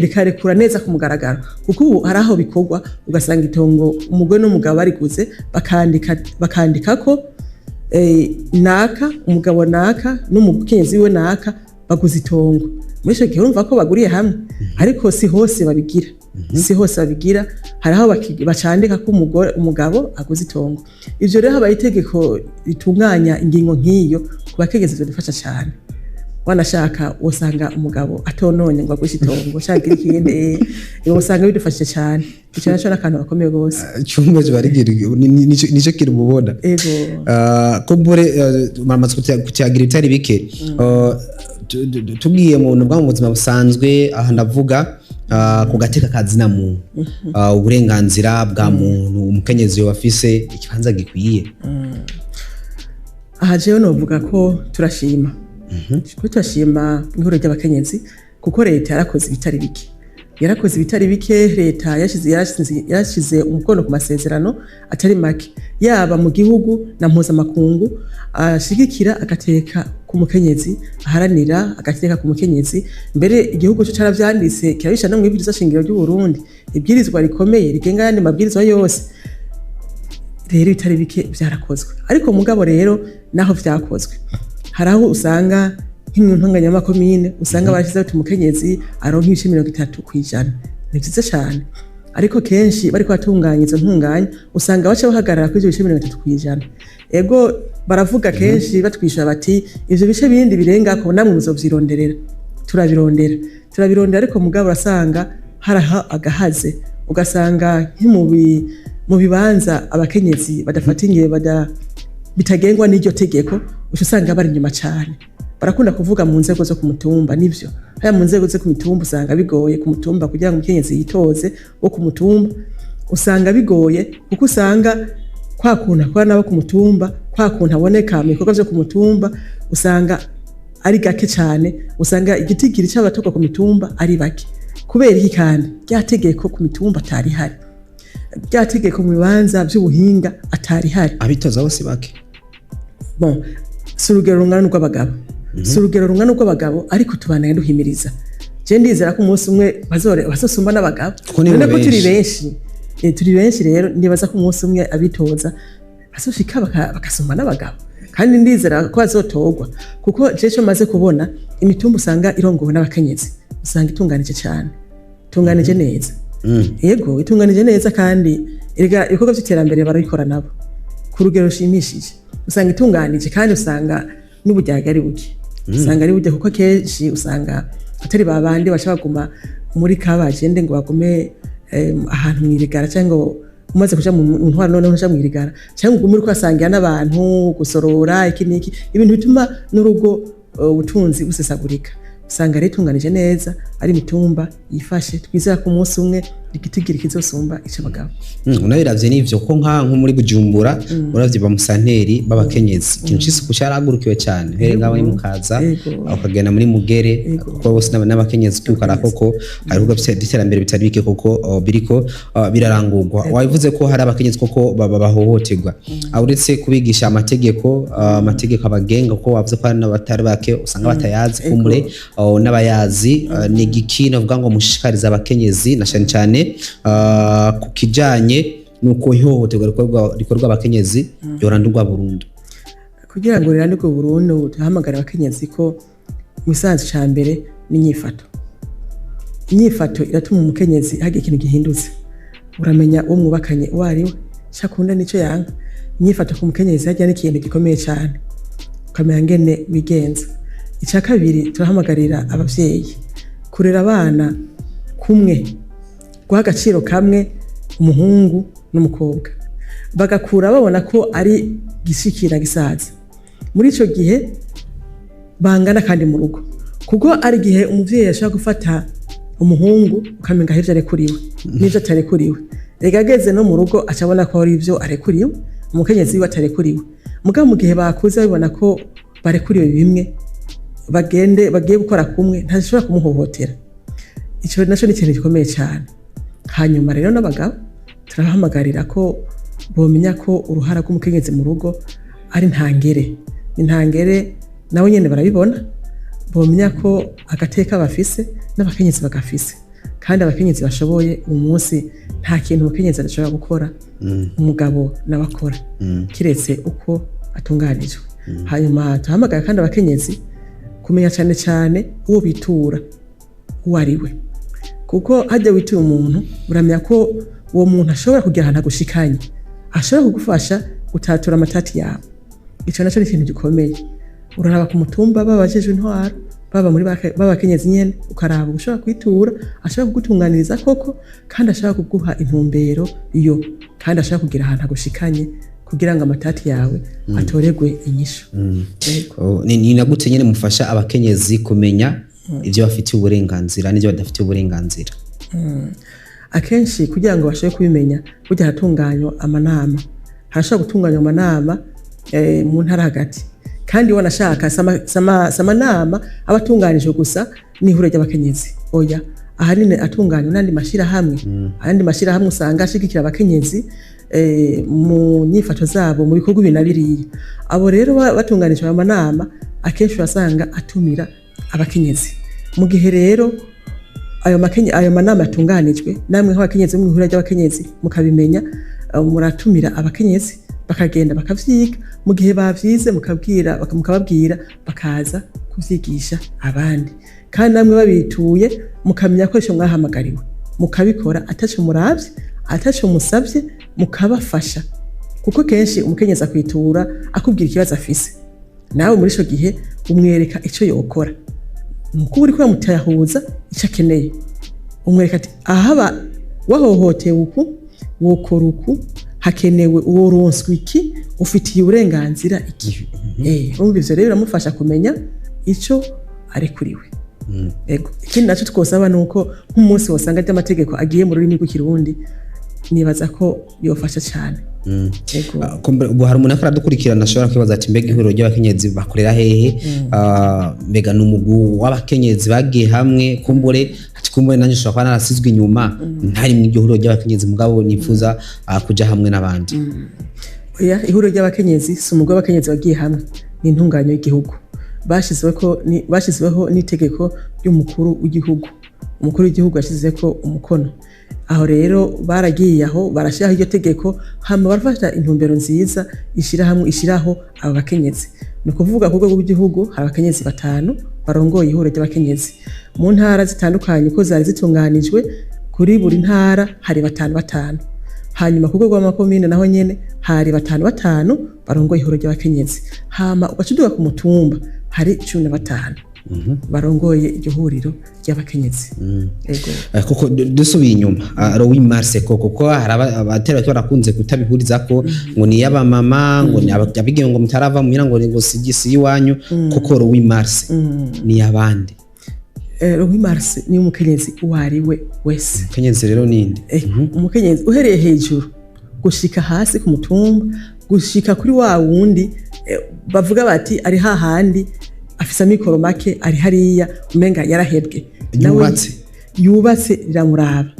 rikarekura neza ku mugaragaro. Kuko ubu hari aho bikorwa ugasanga itongo umugore n'umugabo bariguze, bakandika ko naka, umugabo naka n'umukenyezi wiwe naka baguze itongo. Muri ico gihe urumva ko baguriye hamwe. Ariko si hose babigira, si hose babigira. Hari aho bacandika ko umugore, umugabo aguze itongo. Ivyo rero habaye itegeko ritunganya ingingo nk'iyo ku bakenyezi, vyodufasha cane. Wanashaka usanga umugabo atononye ngo agurishe itongo canke ikindi, usanga bidufashije cane. Ico naco n'akantu gakomeye gose. Cyumba nico kiri mubona. Ego. Kumbure muramaze kutuyagira ibitari bike. Tugiye mu buntu bwa mu buzima busanzwe, aha ndavuga ku gateka kazina muntu, uburenganzira bwa muntu, umukenyezi yoba afise ikibanza gikwiye? Aha jewe novuga ko turashima, ko turashima ihuriro ry'abakenyezi, kuko leta yarakoze ibitari bike, yarakoze ibitari bike. Leta yarashize umukono ku masezerano atari make, yaba mu gihugu na mpuzamakungu, ashigikira agateka ku mukenyezi, aharanira agateka ku mukenyezi. Mbere igihugu cyo caravyanditse, kirabisha no mw'ibwirizwa shingiro ry'u Burundi, ibwirizwa rikomeye rigenga ayandi mabwirizwa yose. Rero ibitari bike vyarakozwe. Ariko mugabo rero naho vyakozwe, hari aho usanga nk'intunganyamakomine, usanga barashizeho ati umukenyezi aronka ibice 30%. Ni vyiza cane, ariko kenshi bariko batunganya izo ntunganya, usanga baca bahagarara kuri ivyo bice 30%. Ego, baravuga kenshi batwishyura bati: "Ivyo bice bindi birengako namwe muzovyironderera." Turabirondera, turabirondera, ariko mugabo urasanga haraho agahaze, ugasanga nki mu bibanza abakenyezi badafata ingihe bitagengwa n'iryo tegeko, uca usanga bari inyuma cyane. Barakunda kuvuga mu nzego zo ku mutumba, nivyo. Haya mu nzego zo ku mitumba usanga bigoye ku mutumba kugira ngo umukenyezi yitoze wo ku mutumba, usanga bigoye kuko usanga kwa kuntu akora nabo ku mutumba, kwa kuntu aboneka mu bikorwa vyo ku mutumba, usanga ari gake cyane. Usanga igitigiri c'abatorwa ku mitumba ari bake. Kubera iki? Kandi rya tegeko ku mitumba atari hari, rya tegeko mu bibanza vy'ubuhinga atari hari. Abitoza bose bake. Bon, si urugero rungana n'urw'abagabo, si urugero rungana n'urw'abagabo, ariko tubandanya duhimiriza. Je ndizera ko umunsi umwe bazosumba n'abagabo. Kuko nibo None ko turi benshi. benshi. Turi benshi rero, ndibaza ko umunsi umwe abitoza bazoshika bagasumba n'abagabo, kandi ndizera ko bazotorwa, kuko je ico maze kubona, imitumba usanga irongowe n'abakenyezi usanga itunganije cyane, itunganije neza. Yego, itunganije neza, kandi erega ibikorwa by'iterambere barabikora nabo ku rugero rushimishije. Usanga itunganije kandi usanga n'uburyarya ari buke, usanga ari buke, kuko kenshi usanga atari ba bandi baca baguma muri kabagende ngo bagume ahantu mw'irigara, cyangwa ngo umaze kuja mu ntwaro noneho uja mw'irigara, cyangwa ugume uriko urasangira n'abantu, gusorora iki n'iki, ibintu bituma n'urugo ubutunzi busesagurika. Usanga rero itunganije neza, ari imitumba yifashe. Twizera ko umunsi umwe igitigiri kizosumba ic'abagabo. Unabiravye n'ivyo ko nko muri Bujumbura, uravye ba musanteri b'abakenyezi, ikintu c'isuku carahagurukiwe cane, uhereye ngaho muri Mukaza, ukagenda muri Mugere, kuko bose n'abakenyezi, ukara koko hari ibikorwa vy'iterambere bitari bike koko biriko birarangurwa. Wabivuze ko hari abakenyezi koko bahohoterwa. Uretse kubigisha amategeko, amategeko abagenga, kuko wavuze ko hari n'abatari bake usanga batayazi, kumbure n'abayazi, ni igiki navuga ngo mushishikariza abakenyezi, na cane cane ku kijanye nuko ihohoterwa rikorwa abakenyezi yorandurwa burundu? Kugira ngo rirandurwe burundu, duhamagara abakenyezi ko mu isanzu ca mbere ni inyifato. Inyifato iratuma umukenyezi hagira ikintu gihindutse. Uramenya uwo mwubakanye uwo ari we, ico akunda n'ico yanka. Inyifato ku mukenyezi harya ni ikintu gikomeye cane, ukamenya ngene wigenza. Ica kabiri, turahamagarira abavyeyi kurera abana kumwe, guha agaciro kamwe umuhungu n'umukobwa, bagakura babona ko ari gishikira gisaza muri ico gihe bangana kandi mu rugo, kuko ari igihe umuvyeyi ashobora gufata umuhungu ukamenga hari ivyo arekuriwe n'ivyo atarekuriwe. Rega ageze no mu rugo aca abona ko hari ivyo arekuriwe, umukenyezi wiwe atarekuriwe. Mugabo mu gihe bakuze babibona ko barekuriwe bimwe, bagende bagiye gukora kumwe, ntashobora kumuhohotera. Ico naco ni ikintu gikomeye cyane. Hanyuma rero n'abagabo turabahamagarira ko bomenya ko uruhara rw'umukenyezi mu rugo ari ntangere, ni ntangere. Nabo nyene barabibona, bomenya ko agateka bafise n'abakenyezi bagafise, kandi abakenyezi bashoboye. Uyu munsi nta kintu umukenyezi adashobora gukora umugabo nawe akora, kiretse uko atunganijwe. Hanyuma tuhamagara kandi abakenyezi kumenya cyane cyane uwo bitura uwo ari we, kuko hajya witura umuntu uramenya ko uwo muntu ashobora kugira ahantu agushikanye, ashobora kugufasha gutatura amatati yawe. Ico naco ni ikintu gikomeye. Uraraba ku mutumba, baba abajejwe intwaro, baba muri b'abakenyezi nyene, ukaraba ushobora kwitura ashobora kugutunganiriza koko, kandi ashobora kuguha intumbero yo, kandi ashobora kugira ahantu agushikanye kugira ngo amatati yawe atoregwe inyishu. Yego. Oh, ni na gute nyene mufasha abakenyezi kumenya ivyo bafitiye uburenganzira n'ivyo badafitiye uburenganzira? Akenshi kugira ngo bashobore kubimenya, burya haratunganywa amanama, harashobora gutunganywa amanama mu ntara hagati, kandi wanashaka si amanama aba atunganijwe gusa n'ihuriro ry'abakenyezi, oya, ahanini atunganywa n'andi mashirahamwe, ayandi mashirahamwe usanga ashigikira abakenyezi mu nyifato zabo, mu bikorwa ibi na biriya. Abo rero batunganije ayo manama, akenshi urasanga atumira abakenyezi. Mu gihe rero ayo manama yatunganijwe, namwe nk'abakenyezi bo mw'ihuriro ry'abakenyezi mukabimenya, muratumira abakenyezi bakagenda bakavyiga. Mu gihe bavyize, mukababwira bakaza kuvyigisha abandi. Kandi namwe babituye, mukamenya ko ico mwahamagariwe, mukabikora ataco muravye, ataco musavye, mukabafasha, kuko kenshi umukenyezi akwitura akubwira ikibazo afise, nawe muri ico gihe umwereka ico yokora, nuko uba uriko uramutahuza ico akeneye. Umwereka ati ahaba wahohotewe uku, wokora uku, hakenewe uworonswa iki, ufitiye uburenganzira iki. Urumva ivyo rero biramufasha kumenya ico arekuriwe. Ego, ikindi naco twosaba ni uko nk'umunsi wosanga ry'amategeko agiye mu rurimi rw'Ikirundi, nibaza ko yofasha cane. Ego. Ubu hari umuntu ariko aradukurikirana ashobora kwibaza ati: "Mbega ihuriro ry'abakenyezi bakorera hehe? Mbega ni umugwi w'abakenyezi bagiye hamwe?" Kumbure ati: "Kumbure nanjye nshobora kuba narasizwe inyuma, ntari mu iryo huriro ry'abakenyezi, mugabo nifuza kuja hamwe n'abandi." Oya, ihuriro ry'abakenyezi si umugwi w'abakenyezi wagiye hamwe, ni intunganyo y'igihugu bashyizweho n'itegeko ry'umukuru w'igihugu. Umukuru w'igihugu yashyizeko umukono. Aho rero baragiye aho barashyiraho iryo tegeko, hama barafata intumbero nziza ishyirahamwe ishyiraho aba bakenyezi. Ni ukuvuga ku rwego rw'igihugu hari abakenyezi batanu barongoye ihuriro ry'abakenyezi. Mu ntara zitandukanye uko zari zitunganijwe, kuri buri ntara hari batanu batanu. Hanyuma ku rwego rw'amakomine naho nyene hari batanu batanu barongoye ihuriro ry'abakenyezi. Hama ugaca uduga ku mutumba, hari 15 barongoye iryo huriro ry'abakenyezi. Ego. Koko dusubiye inyuma, le 8 mars, koko ko hari abatari bake barakunze kutabihurizako ngo ni iy'abamama, ngo ni abigeme, ngo mutarava muhira, ngo si iwanyu. Koko le 8 mars ni iy'abandi? Le 8 mars ni umukenyezi uwo ari we wese. Umukenyezi rero ninde? Umukenyezi uhereye hejuru gushika hasi ku mutumba, gushika kuri wa wundi bavuga bati ari hahandi afise amikoro make, ari hariya umenga yarahebwe. Nawe Yubatse. Yubatse riramuraba.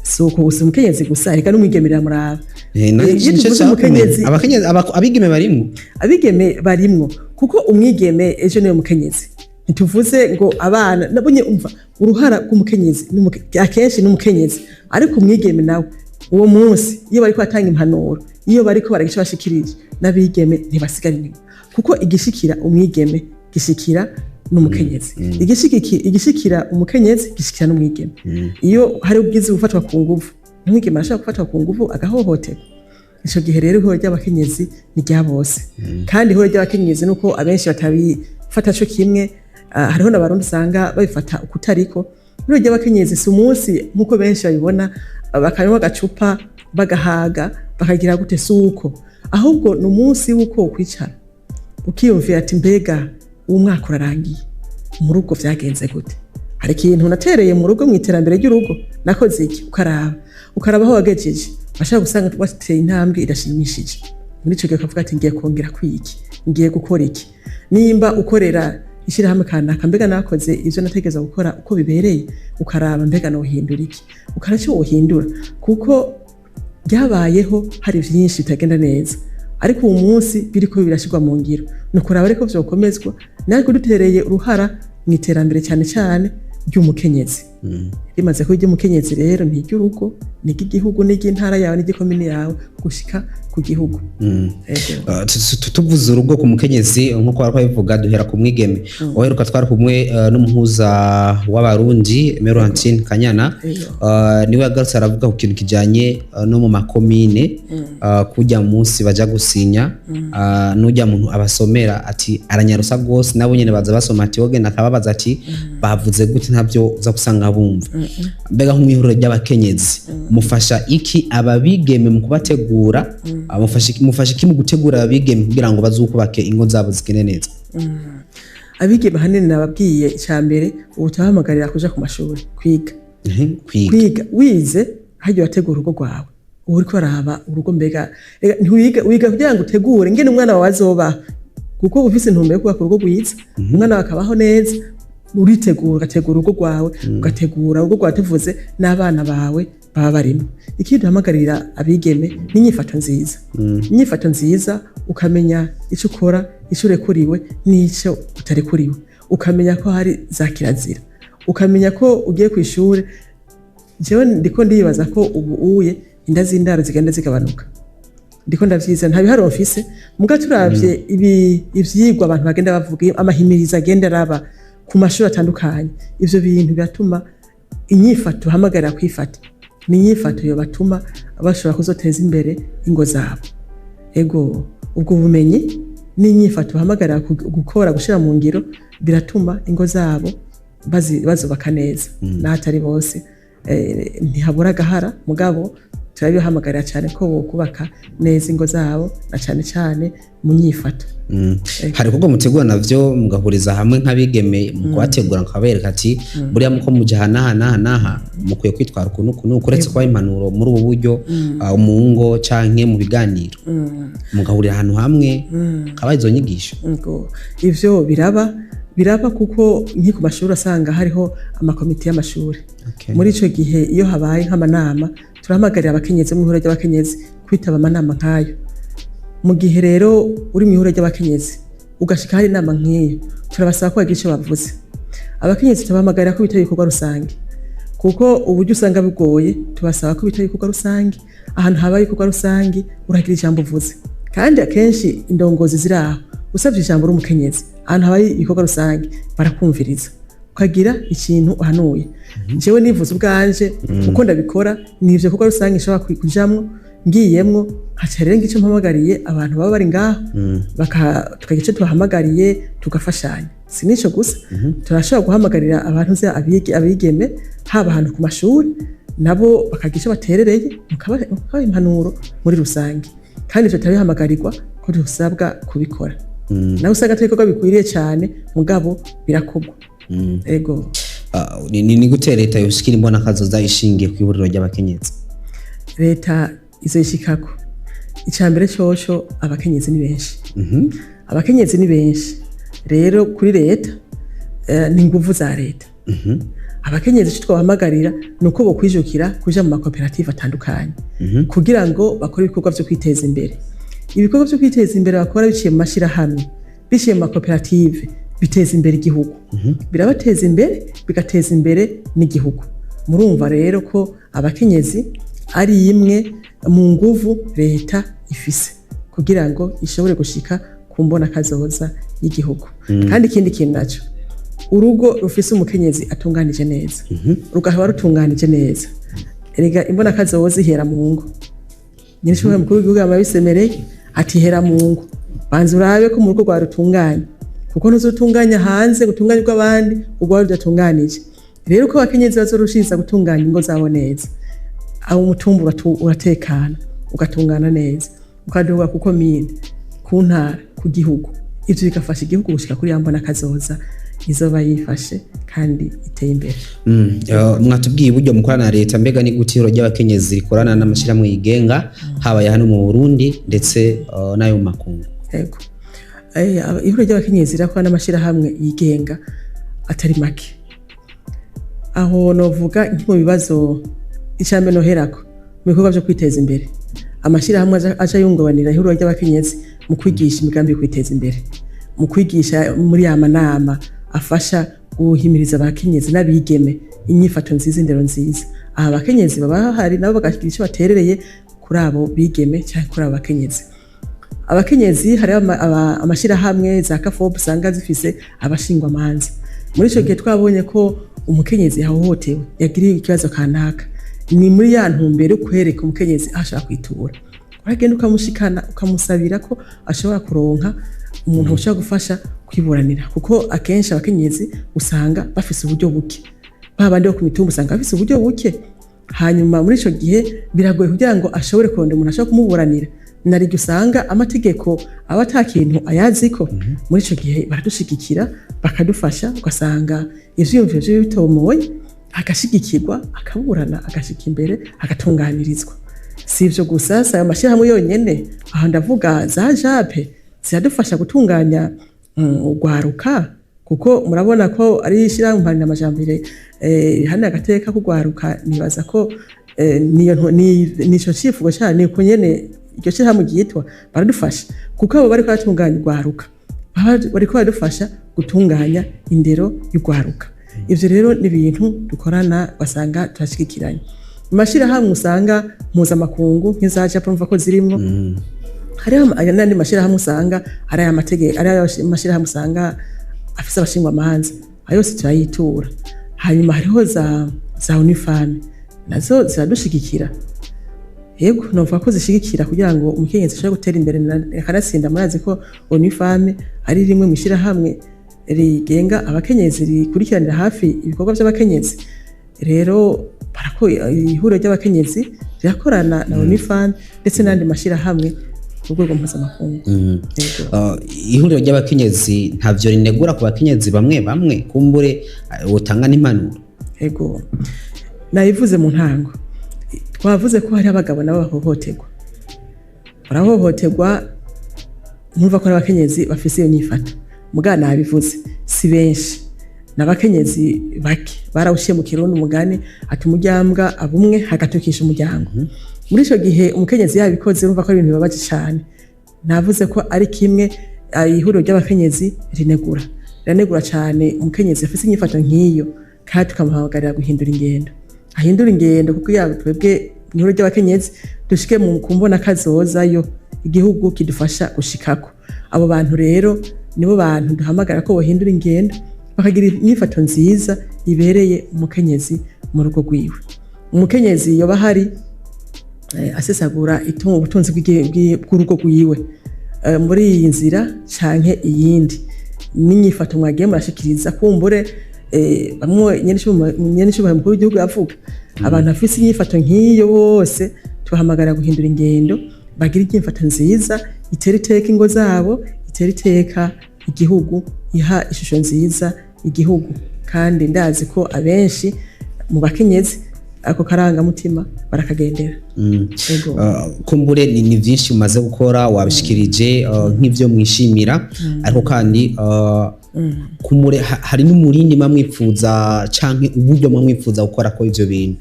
Si uko gusa, umukenyezi gusa, reka n'umwigeme riramuraba. Nico Iyo tuvuze nshaka kumenya. umukenyezi, Abakenyezi, abigeme barimwo? Abigeme barimwo, kuko umwigeme ejo niwe mukenyezi. Ntituvuze ngo abana nabonye. Umva, uruhara rw'umukenyezi akenshi n'umukenyezi, ariko umwigeme nawe uwo munsi iyo bariko batanga impanuro, iyo bariko baragica bashikirije, n'abigeme ntibasigara inyuma, kuko igishikira umwigeme gishikira n'umukenyezi, igishikira umukenyezi gishikira n'umwigeme. Iyo hari ubwizi gufatwa ku nguvu, n'umwigeme arashobora gufatwa ku nguvu agahohoterwa. Ico gihe rero ihuriro ry'abakenyezi ni rya bose. Kandi ihuriro ry'abakenyezi nuko abenshi batabifata co kimwe. Hariho n'Abarundi usanga babifata ukutariko. Ihuriro ry'abakenyezi si umunsi nk'uko benshi babibona, bakanywa agacupa bagahaga bakagira gute. Si uko, ahubwo ni umunsi w'uko kwicara ukiyumvira ati: "Mbega uwo mwaka urarangiye, mu rugo vyagenze gute? Hari ikintu natereye mu rugo, mu iterambere ry'urugo nakoze iki?" Ukaraba aho wagejeje, washaka gusanga wateye intambwe idashimishije. Muri ico gihe ukavuga ati: "Ngiye kongera kwiki, ngiye gukora iki?" Nimba ukorera ishyirahamwe kanaka, mbega nakoze ivyo nategereza gukora uko bibereye? Ukaraba mbega nohindura iki, ukaraba ico wohindura, kuko byabayeho hari vyinshi bitagenda neza, ariko uwu munsi biriko birashirwa mu ngiro. Ni ukuraba ariko vyokomezwa, natwe dutereye uruhara mu iterambere, cyane cyane ry'umukenyezi. Rimaze kuba iry'umukenyezi rero, ni iry'urugo, ni iry'igihugu, ni iry'intara yawe, n'iry'ikomine yawe, gushika ku gihugu. Ego. Tuvuze urugo ku mukenyezi, nk'uko wari babivuga, duhera ku mwigeme. Uheruka twari kumwe n'umuhuza w'Abarundi Laurentine Kanyana. Ego. Niwe yagarutse aravuga ku kintu kijanye no mu makomine, kujya munsi baja gusinya, n'ujya muntu abasomera ati aranyarusa gose, nabo nyene baza basoma ati wogenda akababaza ati bavuze gute, ntavyo uza gusanga bumva. Mbega nk'umwihuriro ry'abakenyezi mufasha iki ababigeme mu kubategura? Mufasha iki mu gutegura ababigeme kugira ngo bazukubake ingo zabo zigende neza? Abigeme ahanini nababwiye, icya mbere ubu turabahamagarira kuja ku mashuri kwiga. Kwiga. Kwiga, wize harya wategura urugo rwawe, uba uriko uraraba urugo. Mbega rega, ntiwiga, wiga kugira ngo utegure ngene umwana wawe azobaho, kuko uba ufise intumbero yo kubaka urugo rwiza, umwana wawe akabaho neza. Uritegura, ugategura urugo rwawe, ugategura urugo rwawe tuvuze n'abana bawe baba barimo. Ikindi duhamagarira abigeme ni inyifato nziza. Inyifato nziza, ukamenya icyo ukora, icyo urekuriwe n'icyo utarekuriwe, ukamenya ko hari za kirazira, ukamenya ko ugiye ku ishuri. Jewe ndiko ndibaza ko ubu uye inda z'indaro zigenda zigabanuka. Ndiko ndavyiza, nta biharuro mfise, muga turavye ibi ivyigwa abantu bagenda bavuga, amahimiriza agenda araba ku mashuri atandukanye, ivyo bintu biratuma inyifato hamagarira kwifata ni inyifato yobatuma bashobora kuzoteza imbere ingo zabo. Ego, ubwo bumenyi n'inyifato bahamagarira gukora, gushira mu ngiro, biratuma ingo zabo bazubaka neza, n'ahatari bose. Ntihabura agahara, mugabo turabihamagarira cyane ko bokubaka neza ingo zabo, na cyane cyane mu nyifato. Hari kuko mutegura navyo mugahuriza hamwe nk'abigeme, mu kubategura mukabereka ati buriya muko muja aha n'aha n'aha n'aha, mukwiye kwitwara uku n'uku n'uku, uretse kubaha impanuro muri ubu buryo, mu ngo canke mu biganiro, mugahurira ahantu hamwe kabaha izo nyigisho? Ngo ivyo biraba kuko nki ku mashuri asanga hariho amakomite y'amashuri. Muri ico gihe iyo habaye nk'amanama, turahamagarira abakenyezi mu ihuriro ry'abakenyezi kwitaba amanama nk'ayo. Mu gihe rero uri mu ihuriro ry'abakenyezi ugashika hari inama nk'iyo, turabasaba ko bagira ico bavuze. Abakenyezi tubahamagarira ko bitaba ibikorwa rusange, kuko uburyo usanga bigoye. Tubasaba ko bitaba ibikorwa rusange. Ahantu habaye ibikorwa rusange uragira ijambo uvuze, kandi akenshi indongozi ziri aho, usabye ijambo uri umukenyezi ahantu habaye ibikorwa rusange barakumviriza, ukagira ikintu uhanuye. Jewe nivuze ubwanje uko ndabikora, ni ivyo bikorwa rusange nshobora kujamwo, ngiyemwo nkaca rero ngico mpamagariye abantu baba bari ngaho, tukagira ico tubahamagariye, tugafashanya. Si nico gusa, turashobora guhamagarira abantu nzi abigeme haba ahantu ku mashuri, nabo bakagira ico baterereye, mukabaha impanuro muri rusange. Kandi ivyo turabihamagarirwa ko dusabwa kubikora. Nawe usanga atari ibikorwa bikwiriye cyane, mugabo birakorwa. Ego. Ni gute leta yoshikira imbona kazoza ishingiye ku ihuriro ry'abakenyezi? Leta izoyishikako. Icya mbere coco, abakenyezi ni benshi. Abakenyezi ni benshi rero kuri leta, ni inguvu za leta. Abakenyezi icyo twabahamagarira ni uko bokwijukira kuja mu makoperative atandukanye kugira ngo bakore ibikorwa vyo kwiteza imbere. Ibikorwa vyo kwiteza imbere bakora biciye mu mashirahamwe, biciye mu makoperative, biteza imbere igihugu, birabateza imbere, bigateza imbere n'igihugu. Murumva rero ko abakenyezi ari imwe mu nguvu leta ifise kugira ngo ishobore gushika ku mbona kazoza y'igihugu. Kandi ikindi kintu naco, urugo rufise umukenyezi atunganije neza rugahaba rutunganije neza. Erega imbona kazoza ihera mu ngo. Nyirishobora mukuru w'igihugu yama ati: "Hera mu ngo, banza urabe ko mu rugo rwawe rutunganye, kuko ntuzotunganya hanze gutunganya urw'abandi urwawe rudatunganije." Rero uko abakenyezi bazorushiriza gutunganya ingo zabo neza, aho umutumba uratekana, ugatungana neza, ukaduga ku komine, ku ntara, ku gihugu. Ivyo bigafasha igihugu gushika kuri ya mbona kazoza izoba yifashe kandi iteye imbere. Mwatubwiye uburyo mukorana na leta. Mbega ni gute ihuriro ry'abakenyezi rikorana n'amashyirahamwe yigenga, haba aya hano mu Burundi ndetse n'ayo mu makungu? Yego. Ihuriro ry'abakenyezi rirakora n'amashyirahamwe yigenga atari make. Aho novuga nko mu bibazo, icambere noherako mu bikorwa vyo kwiteza imbere, amashyirahamwe aja yunganira ihuriro ry'abakenyezi mu kwigisha imigambi yo kwiteza imbere, mu kwigisha muri ya manama afasha guhimiriza abakenyezi n'abigeme inyifato nziza, indero nziza. Aha abakenyezi baba bahari, nabo bakagira ico baterereye kuri abo bigeme cyangwa kuri abo bakenyezi. Abakenyezi hariho amashirahamwe za kafobu usanga zifise abashingwamanza. Muri ico gihe twabonye ko umukenyezi yahohotewe, yagiriye ikibazo kanaka, ni muri ya ntumbero yo kwereka umukenyezi aho ashobora kwitura. Uragenda ukamushikana, ukamusabira ko ashobora kuronka umuntu ushobora gufasha kwiburanira, kuko akenshi abakenyezi usanga bafise uburyo buke. Ba bandi bo ku mitumba usanga bafise uburyo buke. Hanyuma muri ico gihe biragoye kugira ngo ashobore kurondera umuntu ashobora kumuburanira, nariryo usanga amategeko aba ata kintu ayaziko. Muri ico gihe baradushigikira, bakadufasha, ugasanga ivyiyumviro vyiwe bitomoye, agashigikirwa, akaburana, agashika imbere, agatunganirizwa. Si ivyo gusa, si ayo mashyirahamwe yonyene. Aho ndavuga za jape ziradufasha gutunganya urwaruka, kuko murabona ko ari ishyirahamwe mparanamajambere riharanira agateka k'urwaruka. Nibaza ko niyo nico cifuzo cane, niko nyene iryo shyirahamwe ryitwa. Baradufasha kuko abo bariko baratunganya urwaruka baba bariko baradufasha gutunganya indero y'urwaruka. Ivyo rero ni ibintu dukorana, basanga turashigikiranye. Mu mashirahamwe usanga mpuzamakungu nk'iza jape, urumva ko zirimwo, hariho n'andi mashirahamwe usanga ari aya mategeko, ari aya mashirahamwe usanga afise abashingwamanza, ayo yose turayitura. Hanyuma hariho za ONU Femmes, nazo ziradushigikira. Yego, novuga ko zishigikira kugira ngo umukenyezi ashobore gutera imbere akanatsinda. Murazi ko ONU Femmes ari rimwe mu ishirahamwe rigenga abakenyezi, rikurikiranira hafi ibikorwa by'abakenyezi. Rero ihuriro ry'abakenyezi rirakorana na ONU Femmes ndetse n'andi mashirahamwe ku rwego mpuzamakungu. Yego. Ihuriro ry'abakenyezi ntavyo rinegura ku bakenyezi bamwe bamwe, kumbure wotanga n'impanuro? Ego, nabivuze mu ntango, twavuze ko hari abagabo nabo bahohoterwa, barahohoterwa. Ntumva ko ari abakenyezi bafise iyo nyifato, mugabo nabivuze, si benshi, n'abakenyezi bake. Barawushiye mu Kirundi umugani ati: "Umuryambwa abumwe hagatukisha umuryango." Muri ico gihe umukenyezi yabikoze, urumva ko ari ibintu bibabaje cane. Navuze ko ari kimwe ihuriro ry'abakenyezi rinegura, riranegura cane umukenyezi afise inyifato nk'iyo, kandi tukamuhamagarira guhindura ingendo, ahindura ingendo, kuko yaba twebwe mu ihuriro ry'abakenyezi dushike mu kumbona kazozayo igihugu kidufasha gushikako. Abo bantu rero nibo bantu duhamagara ko bohindura ingendo, bakagira inyifato nziza ibereye umukenyezi mu rugo rwiwe. Umukenyezi yoba hari asesagura ubutunzi bw'urugo rwiwe muri iyi nzira canke iyindi, n'inyifato mwagiye murashikiriza, kumbure bamwe nyenicubahiro mukuru w'igihugu yavuga, abantu bafise inyifato nk'iyo bose tubahamagara guhindura ingendo, bagira inyifato nziza itera iteka ingo zabo, itera iteka igihugu, iha ishusho nziza igihugu. Kandi ndazi ko abenshi mu bakenyezi ako karangamutima barakagendera. Ego. Kumbure ni byinshi umaze gukora, wabishikirije nk'ivyo mwishimira, ariko kandi kumbure hari n'umurindi mwamwipfuza canke uburyo mwamwipfuza gukora ko ivyo bintu.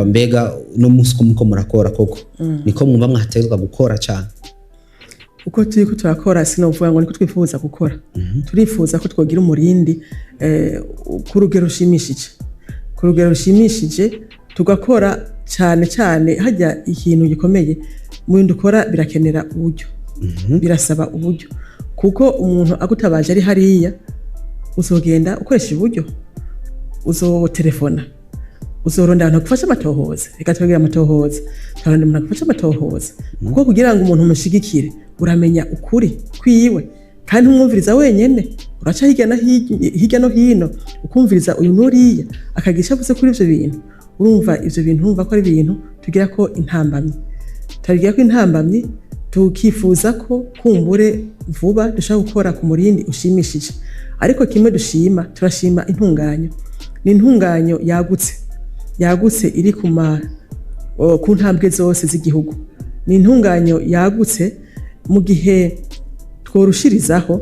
Mbega no munsi ko muko murakora koko niko mwumva mwategerezwa gukora cane? Uko turiko turakora, sinovuga ngo niko twifuza gukora. Turifuza ko twogira umurindi ku rugero rushimishije, ku rugero rushimishije, tugakora cyane cyane. Hajya ikintu gikomeye mu bintu dukora, birakenera uburyo, birasaba uburyo, kuko umuntu agutabaje ari hariya, uzogenda ukoresha uburyo, uzotelefona, uzoronda abantu bagufasha amatohoza. Reka tubabwire amatohoza, turarondera umuntu agufasha amatohoza, kuko kugira ngo umuntu umushigikire, uramenya ukuri kwiwe, kandi ntumwumviriza wenyene, uraca hirya no hirya, hirya no hino, ukumviriza uyu n'uriya, akagira icyo avuze kuri ivyo bintu. Urumva ivyo bintu, urumva ko ari ibintu tugira ko intambamyi, tubigira ko intambamyi, tukifuza ko kumbure vuba dushobora gukora ku murindi ushimishije. Ariko kimwe dushima, turashima intunganyo, ni intunganyo yagutse, yagutse iri ku ntambwe zose z'igihugu. Ni intunganyo yagutse. Mu gihe tworushirizaho,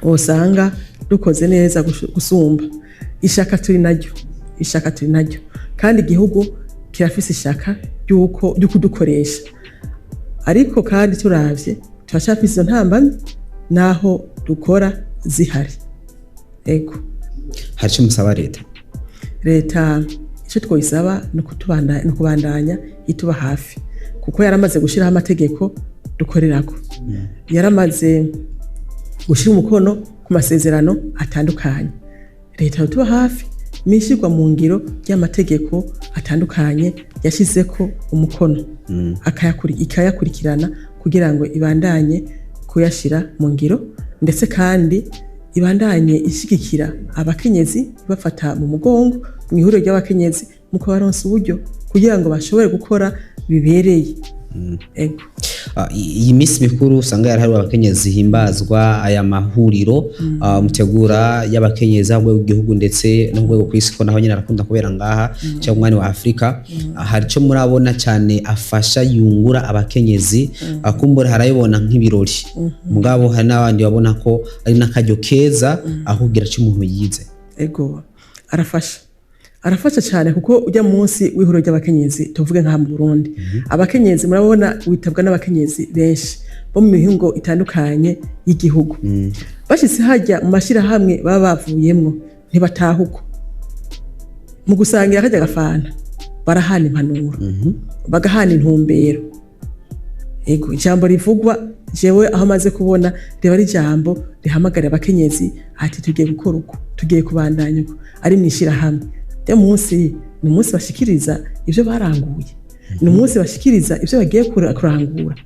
usanga dukoze neza gusumba. Ishaka turi naryo, ishaka turi naryo, kandi igihugu kirafise ishaka ry'uko ryo kudukoresha. Ariko kandi turavye, turacafise izo ntambamyi naho dukora zihari. Ego. Hari icyo musaba leta? Leta icyo twoyisaba ni ukubandanya ituba hafi, kuko yaramaze gushyiraho amategeko dukorerako, yaramaze gushyira umukono ku masezerano atandukanye. Leta yotuba hafi mu ishyirwa mu ngiro ry'amategeko atandukanye yashyizeko umukono, ikayakurikirana kugira ngo ibandanye kuyashyira mu ngiro, ndetse kandi ibandanye ishigikira abakenyezi, ibafata mu mugongo mu ihuriro ry'abakenyezi, mu kubaronsa uburyo kugira ngo bashobore gukora bibereye. Ego. Iyi minsi mikuru usanga yarahariwe abakenyezi himbazwa, aya mahuriro mutegura y'abakenyezi ku rwego rw'igihugu ndetse no ku rwego kw'isi, ko naho nyine arakunda kubera ngaha cyangwa umwanya wa Afrika, hari ico murabona cyane afasha, yungura abakenyezi? Kumbura harayibona nk'ibirori, mugabo hari n'abandi babona ko ari n'akaryo keza aho kugira ico umuntu yize. Ego, arafasha, arafasha cyane, kuko ujya munsi w'ihuriro ry'abakenyezi, tuvuge nka mu Burundi, abakenyezi murabona witabwa n'abakenyezi benshi bo mu mihingo itandukanye y'igihugu. Bashitse hajya mu mashirahamwe baba bavuyemwo, ntibataha uko. Mu gusangira kajya gafana, barahana impanuro, bagahana intumbero. Ego, ijambo rivugwa, jewe aho maze kubona, riba ari ijambo rihamagarira abakenyezi ati: "Tugiye gukora uko, tugiye kubandanya uko." Ari mu ishirahamwe ryo munsi, ni umunsi bashikiriza ivyo baranguye, ni umunsi bashikiriza ivyo bagiye kurangura,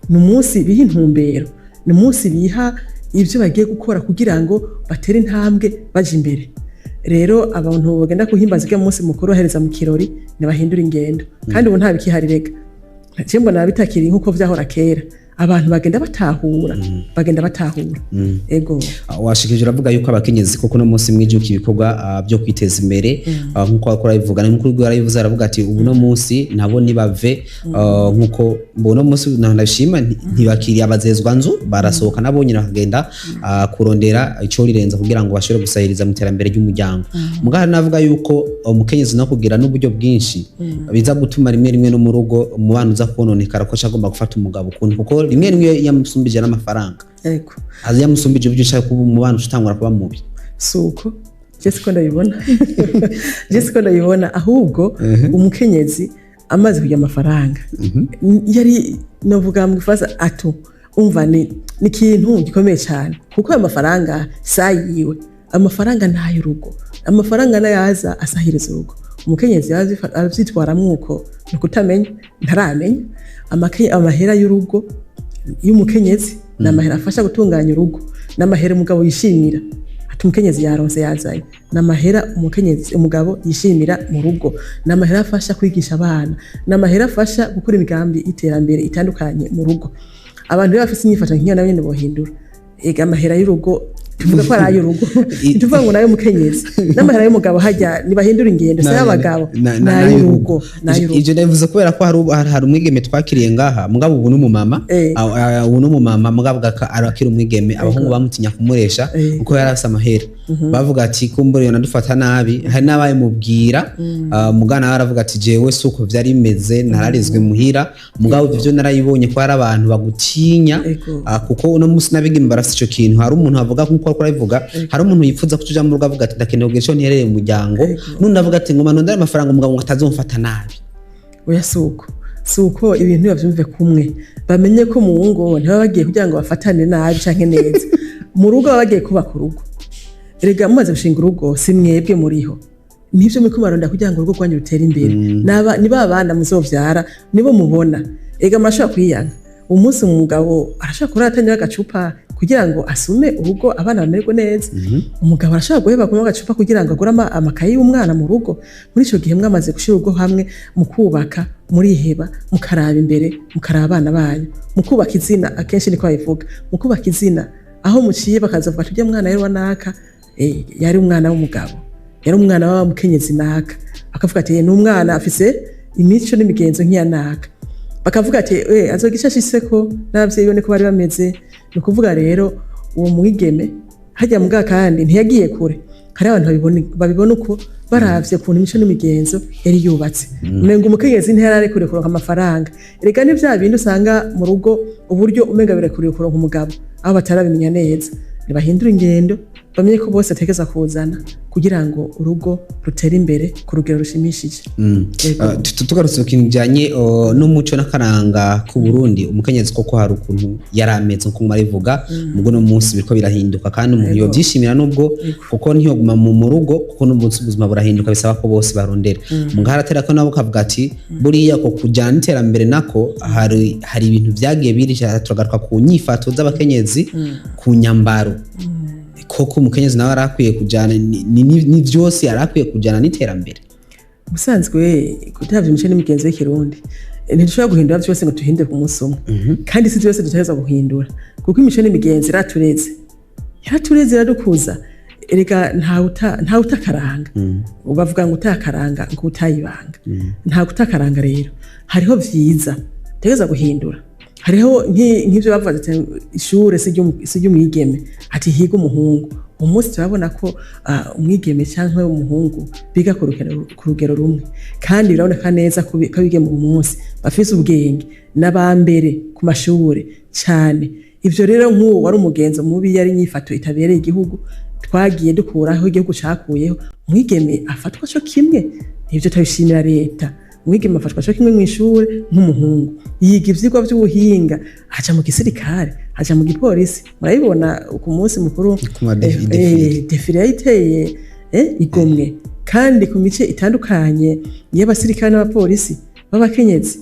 ni umunsi biha intumbero, ni umunsi biha ivyo bagiye gukora kugira ngo batere intambwe baje imbere. Rero abantu bagenda kuhimbaza urya munsi mukuru bahereza mu kirori, ntibahindura ingendo. Kandi ubu nta bikihari rega, je mbona bitakiri nk'uko vyahora kera. Abantu bagenda batahura, bagenda batahura, ego. Washikije uravuga yuko abakenyezi koko no munsi mwijuka ibikorwa byo kwiteza imbere, nkuko wakora bivuga, n'umukuru w'igihugu yarabivuze, aravuga ati ubu no munsi nabo nibave, nkuko ubu no munsi ndashima ntibakiriye abazezwa nzu, barasohoka nabo nyine bakagenda kurondera ico rirenza kugira ngo bashobore gusahiriza mu iterambere ry'umuryango. Mugabo navuga yuko umukenyezi no kugira n'uburyo bwinshi biza gutuma rimwe rimwe no mu rugo umubano uza kononekara, ko agomba gufata umugabo ukuntu, kuko rimwe rimwe yamusumbije n'amafaranga, azi yamusumbije uburyo, ushaka kuba umubano utangura kuba mubi. Suko je siko ndabibona, je siko ndabibona. Ahubwo umukenyezi amaze kugira amafaranga, yari novuga mu gifaransa atu umva ni ikintu gikomeye cyane, kuko ayo mafaranga sayiwe, amafaranga n'ay'urugo, amafaranga n'ayaza asahiriza urugo. Umukenyezi aravyitwaramwo uko ni ukutamenya, ntaramenya amahera y'urugo y'umukenyezi ni amahera afasha gutunganya urugo, ni amahera umugabo yishimira ati umukenyezi yaronse, yazanye, ni amahera umukenyezi umugabo yishimira mu rugo, ni amahera afasha kwigisha abana, ni amahera afasha gukora imigambi y'iterambere itandukanye mu rugo. Abantu rero bafise inyifato nk'iyo nabo nyene bohindura. Ega amahera y'urugo tuvuga ko ari ay'urugo, ntituvuga ngo nayo umukenyezi, n'amahera y'umugabo hajya ntibahindura ingendo, si ay'abagabo, ni ay'urugo, ni ay'urugo. Ivyo ndabivuze kubera ko hari umwigeme twakiriye ngaha, mugabo ubu n'umumama. Ubu n'umumama, mugabo arakira umwigeme, abahungu bamutinya kumuresha kuko yari afise amahera. Bavuga ati kumbura iyo nadufata nabi. Hari n'abayimubwira, mugana nawe aravuga ati jewe si uko vyari bimeze, nararizwe muhira, mugabo ivyo vyo narayibonye ko hari abantu bagutinya. Kuko uno munsi n'abigeme barafise ico kintu. Hari umuntu avuga nkuko ariko arabivuga, hari umuntu yifuza kutuja mu rugo avuga ati ndakeneye kugira ico nterereye mu muryango, n'undi avuga ati ngoma nondere amafaranga umugabo ngo atazomfata nabi. Oya, suko, suko. Ibintu bavyumve kumwe, bamenye ko mu ngo ntibaba bagiye kugira ngo bafatane nabi canke neza. Mu rugo baba bagiye kubaka urugo. Erega mumaze gushinga urugo, si mwebwe muriho, nivyo muriko murarondera kugira ngo urugo rwanyu rutere imbere. Ni ba bana muzovyara, nibo mubona. Ega murashobora kwiyanga umunsi, umugabo arashobora kurara atanywa agacupa kugira ngo asume urugo, abana bamererwe neza. Umugabo arashobora guheba kunywa agacupa kugira ngo agure amakaye y'umwana mu rugo. Muri ico gihe mwamaze gushira urugo hamwe, mu kubaka muriheba, mukaraba imbere, mukaraba abana banyu, mu kubaka izina. Akenshi niko babivuga, mu kubaka izina, aho muciye bakazavuga ati urya mwana yari wa naka, yari umwana w'umugabo, yari umwana wa mukenyezi naka. Bakavuga ati ni umwana afise imico n'imigenzo nk'iya naka. Bakavuga ati azogira ico ashitseko n'abavyeyi be niko bari bameze. Ni ukuvuga rero uwo mwigeme hajya muga kandi ntiyagiye kure. Hari abantu babibona uko baravye ukuntu imico n'imigenzo yari yubatse, umenga umukenyezi ntiyari kuronka amafaranga. Erega ni vya bindi usanga mu rugo uburyo umenga birekuriwe kuronka umugabo, aho batarabimenya neza. Ntibahindura ingendo, bamenye ko bose ategereza kuzana kugira ngo urugo rutere imbere ku rugero rushimishije. Yego. Tugarutse ku kintu bijyanye n'umuco n'akaranga k'u Burundi, umukenyezi koko hari ukuntu yari ameze nkuko mwarivuga, mubwo no munsi biriko birahinduka kandi umuntu yobyishimira, nubwo kuko ntiyoguma mu rugo, kuko n'umunsi ubuzima burahinduka, bisaba ko bose barondera. Mugabo haratera ko nabo kavuga ati buriya ko kujyana n'iterambere nako hari ibintu byagiye biri. Turagaruka ku nyifato z'abakenyezi, ku nyambaro. Koko umukenyezi nawe arakwiye kujyana ni byose, arakwiye kujyana n'iterambere? Ubusanzwe kutavya imico n'imigenzo y'ikirundi, ntidushobora guhindura vyose ngo tuhindure ku munsi umwe, kandi si vyose dutegerezwa guhindura, kuko imico n'imigenzo iratureze, yaratureze, iradukuza. Erega ntawe utakaranga. Bavuga ngo utakaranga ngo utayibanga, nta gutakaranga. Rero hariho vyiza dutegerezwa guhindura, hariho nk'ivyo bavuze ati ishure si iry'umwigeme, ati higa umuhungu. Umunsi turabona ko umwigeme cyangwa umuhungu biga ku rugero rumwe, kandi biraboneka neza ko abigeme uyu munsi bafise ubwenge n'abambere ku mashure cyane. Ivyo rero nk'uwo wari umugenzo mubi, yari inyifato itabereye igihugu, twagiye dukuraho, igihugu cakuyeho. Umwigeme afatwa co kimwe, ivyo turabishimira leta. Umwigeme afatwa co kimwe mw'ishure nk'umuhungu, yiga ivyigwa vy'ubuhinga, aja mu gisirikare, aja mu gipolisi. Murabibona ku munsi mukuru Ku ma défilé. Défilé yayiteye igomwe, kandi ku mice itandukanye y'abasirikare n'abapolisi b'abakenyezi,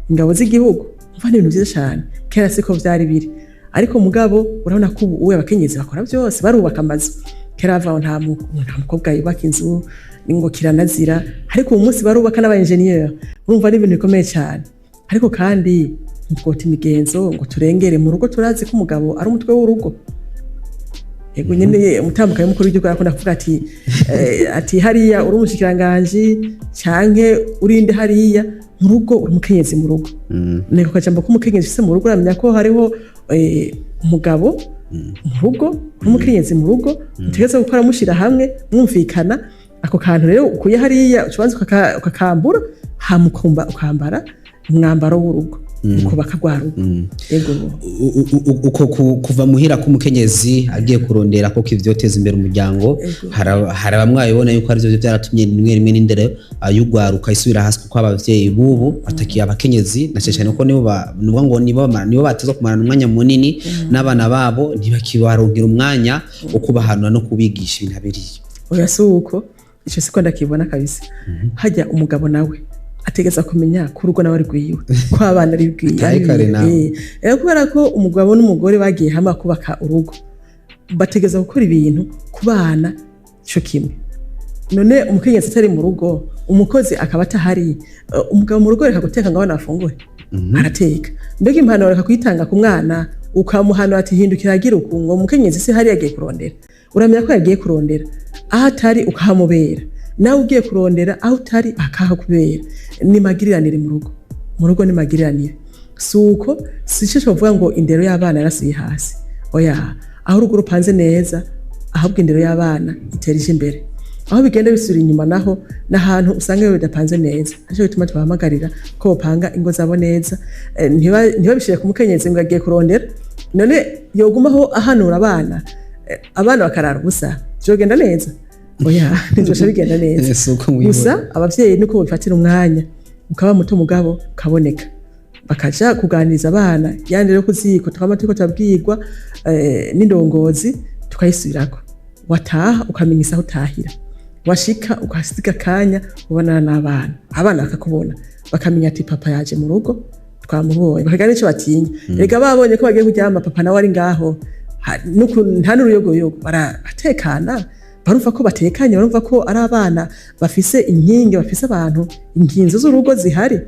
ingabo z'igihugu. Umva, ni ibintu vyiza cane, kera siko vyari biri. Ariko mugabo urabona ko ubu abakenyezi bakora byose, barubaka amazu. Kera bavuga ngo nta mukobwa yubaka inzu, ngo kiranazira, ariko uyu munsi barubaka n'aba engineer. Urumva ari ibintu bikomeye cyane. Ariko kandi ntitwota imigenzo ngo turengere mu rugo. Turazi ko umugabo ari umutwe w'urugo. Yego nyene, umutambukanyi mukuru w'igihugu arakunda kuvuga ati hariya uri umushikiranganji canke urinde, hariya mu rugo uri umukenyezi mu rugo. Niko kajambo k'umukenyezi ufise mu rugo. Uramenya ko hariho umugabo mu rugo n'umukenyezi mu rugo, mutegereza gukora mushira hamwe, mwumvikana. Ako kantu rero ukuye hariya, ucubanza ukakambura, hama ukambara umwambaro w'urugo, ukubaka rwa rugo. Yego. Uko kuva muhira k'umukenyezi agiye kurondera ko ivyoteza imbere umuryango, hari bamwe babibona yuko arivyo vyaratumye rimwe rimwe n'indero y'ugwaruka isubira hasi, kuko abavyeyi bubu batakiye abakenyezi, na cane cane ko nibo nuvuga ngo nibo bateza kumarana umwanya munini n'abana babo, ntibakibaronkera umwanya wo kubahanura no kubigisha ibintu abiriya. Oya, si uko, ico siko ndakibona kabisa. Hajya umugabo nawe ategeza kumenya ko urugo nawe ari rwiwe, ko abana ari rwiwe. Kare kare nawe. Rero kubera ko umugabo n'umugore bagiye hamwe kubaka urugo, bategeza gukora ibintu ku bana co kimwe. None umukenyezi atari mu rugo, umukozi akaba atahari, umugabo mu rugo reka guteka ngo abana bafungure? Arateka. Mbega impanuro reka kuyitanga ku mwana, ukamuhanura ati hindukira agira uku, ngo umukenyezi se hari yagiye kurondera? Uramenya ko yagiye kurondera, aho atari ukahamubera. Nawe ugiye kurondera, aho utari akahakubera. Ni magiriranire mu rugo, mu rugo ni magiriranire. Si uko, si cyo bavuga ngo indero y'abana yarasubiye hasi. Oya, aho urugo rupanze neza, ahubwo indero y'abana itera ije imbere. Aho bigenda bisubira inyuma naho n'ahantu usanga iyo bidapanze neza. Nico gituma tubahamagarira ko bopanga ingo zabo neza, ntibabishire ku mukenyezi ngo agiye kurondera. None yogumaho ahanura abana, abana bakarara ubusa, vyogenda neza? Oya, ntivyosha bigenda neza. Si uko mubibona. Gusa abavyeyi nuko bifatira umwanya ukaba muto, mugabo ukaboneka, bakaja kuganiriza abana. Yandi rero kuziko twama turiko turabwirwa n'indongozi, tukayisubirako. Wataha ukamenya isaha utahira, washika ukasiga akanya ubonana n'abana, abana bakakubona, bakamenya ati papa yaje mu rugo, twamubonye, bakagira n'ico batinya. Erega babonye ko bagiye kuryama papa nawe ari ngaho, nta n'uruyogoyogo, baratekana, barumva ko batekanye, barumva ko ari abana bafise inkingi, bafise abantu, inkinzo z'urugo zihari.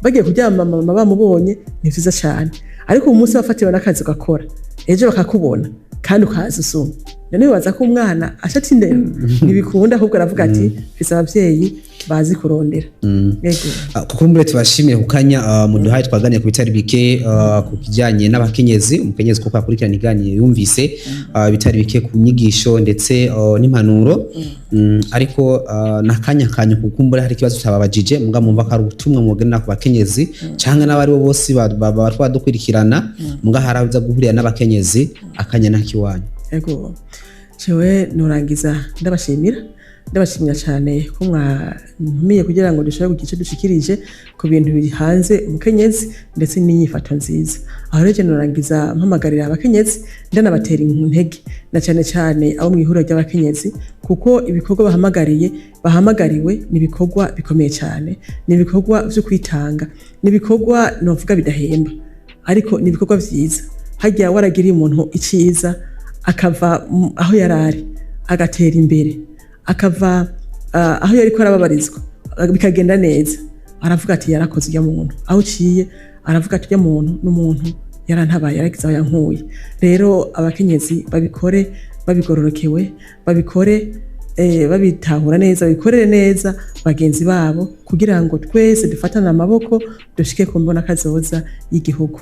Bagiye kuryama mama bamubonye, ni vyiza cyane. Ariko uyu munsi bafatiwe n'akazi ugakora, ejo bakakubona kandi ukaza usuma, none wibaza ko umwana ashata indero? Ntibikunda. Ahubwo aravuga ati mfise abavyeyi bazi kurondera. Yego. Kuko mbere tubashimiye ku kanya muduhaye, twaganiye ku bitari bike ku kijyanye n'abakenyezi. Umukenyezi kuko akurikirana iganiro yumvise bitari bike ku nyigisho ndetse n'impanuro. Ariko n'akanya kanyu, kuko mbure hari ikibazo cyababajije muga mumva ko ari ubutumwa mugenera ku bakenyezi cyangwa n'abari bo bose bariko badukurikirana, muga hari aho uza guhurira n'abakenyezi, akanya n'akiwanyu. Yego, jewe nurangiza ndabashimira, ndabashimira cyane ko mwantumiye kugira ngo dushobore kugira icyo dushikirije ku bintu bihanze umukenyezi ndetse n'inyifato nziza. Aho rero je nurangiza mpamagarira abakenyezi, ndanabatera intege, na cyane cyane abo mu ihuriro ry'abakenyezi, kuko ibikorwa bahamagariye, bahamagariwe, ni ibikorwa bikomeye cyane, ni ibikorwa vyo kwitanga, ni ibikorwa novuga bidahemba, ariko ni ibikorwa vyiza. Harya waragiriye umuntu iciza, akava aho yari ari agatera imbere, akava aho yariko arababarizwa, bikagenda neza, aravuga ati yarakoze ujya muntu. Aho uciye aravuga ati ujya muntu n'umuntu yarantabaye, yaragize aho yankuye. Rero abakenyezi babikore babigororokewe, babikore babitahura neza, babikorere neza bagenzi babo, kugira ngo twese dufatane amaboko dushike ku mbona kazoza y'igihugu.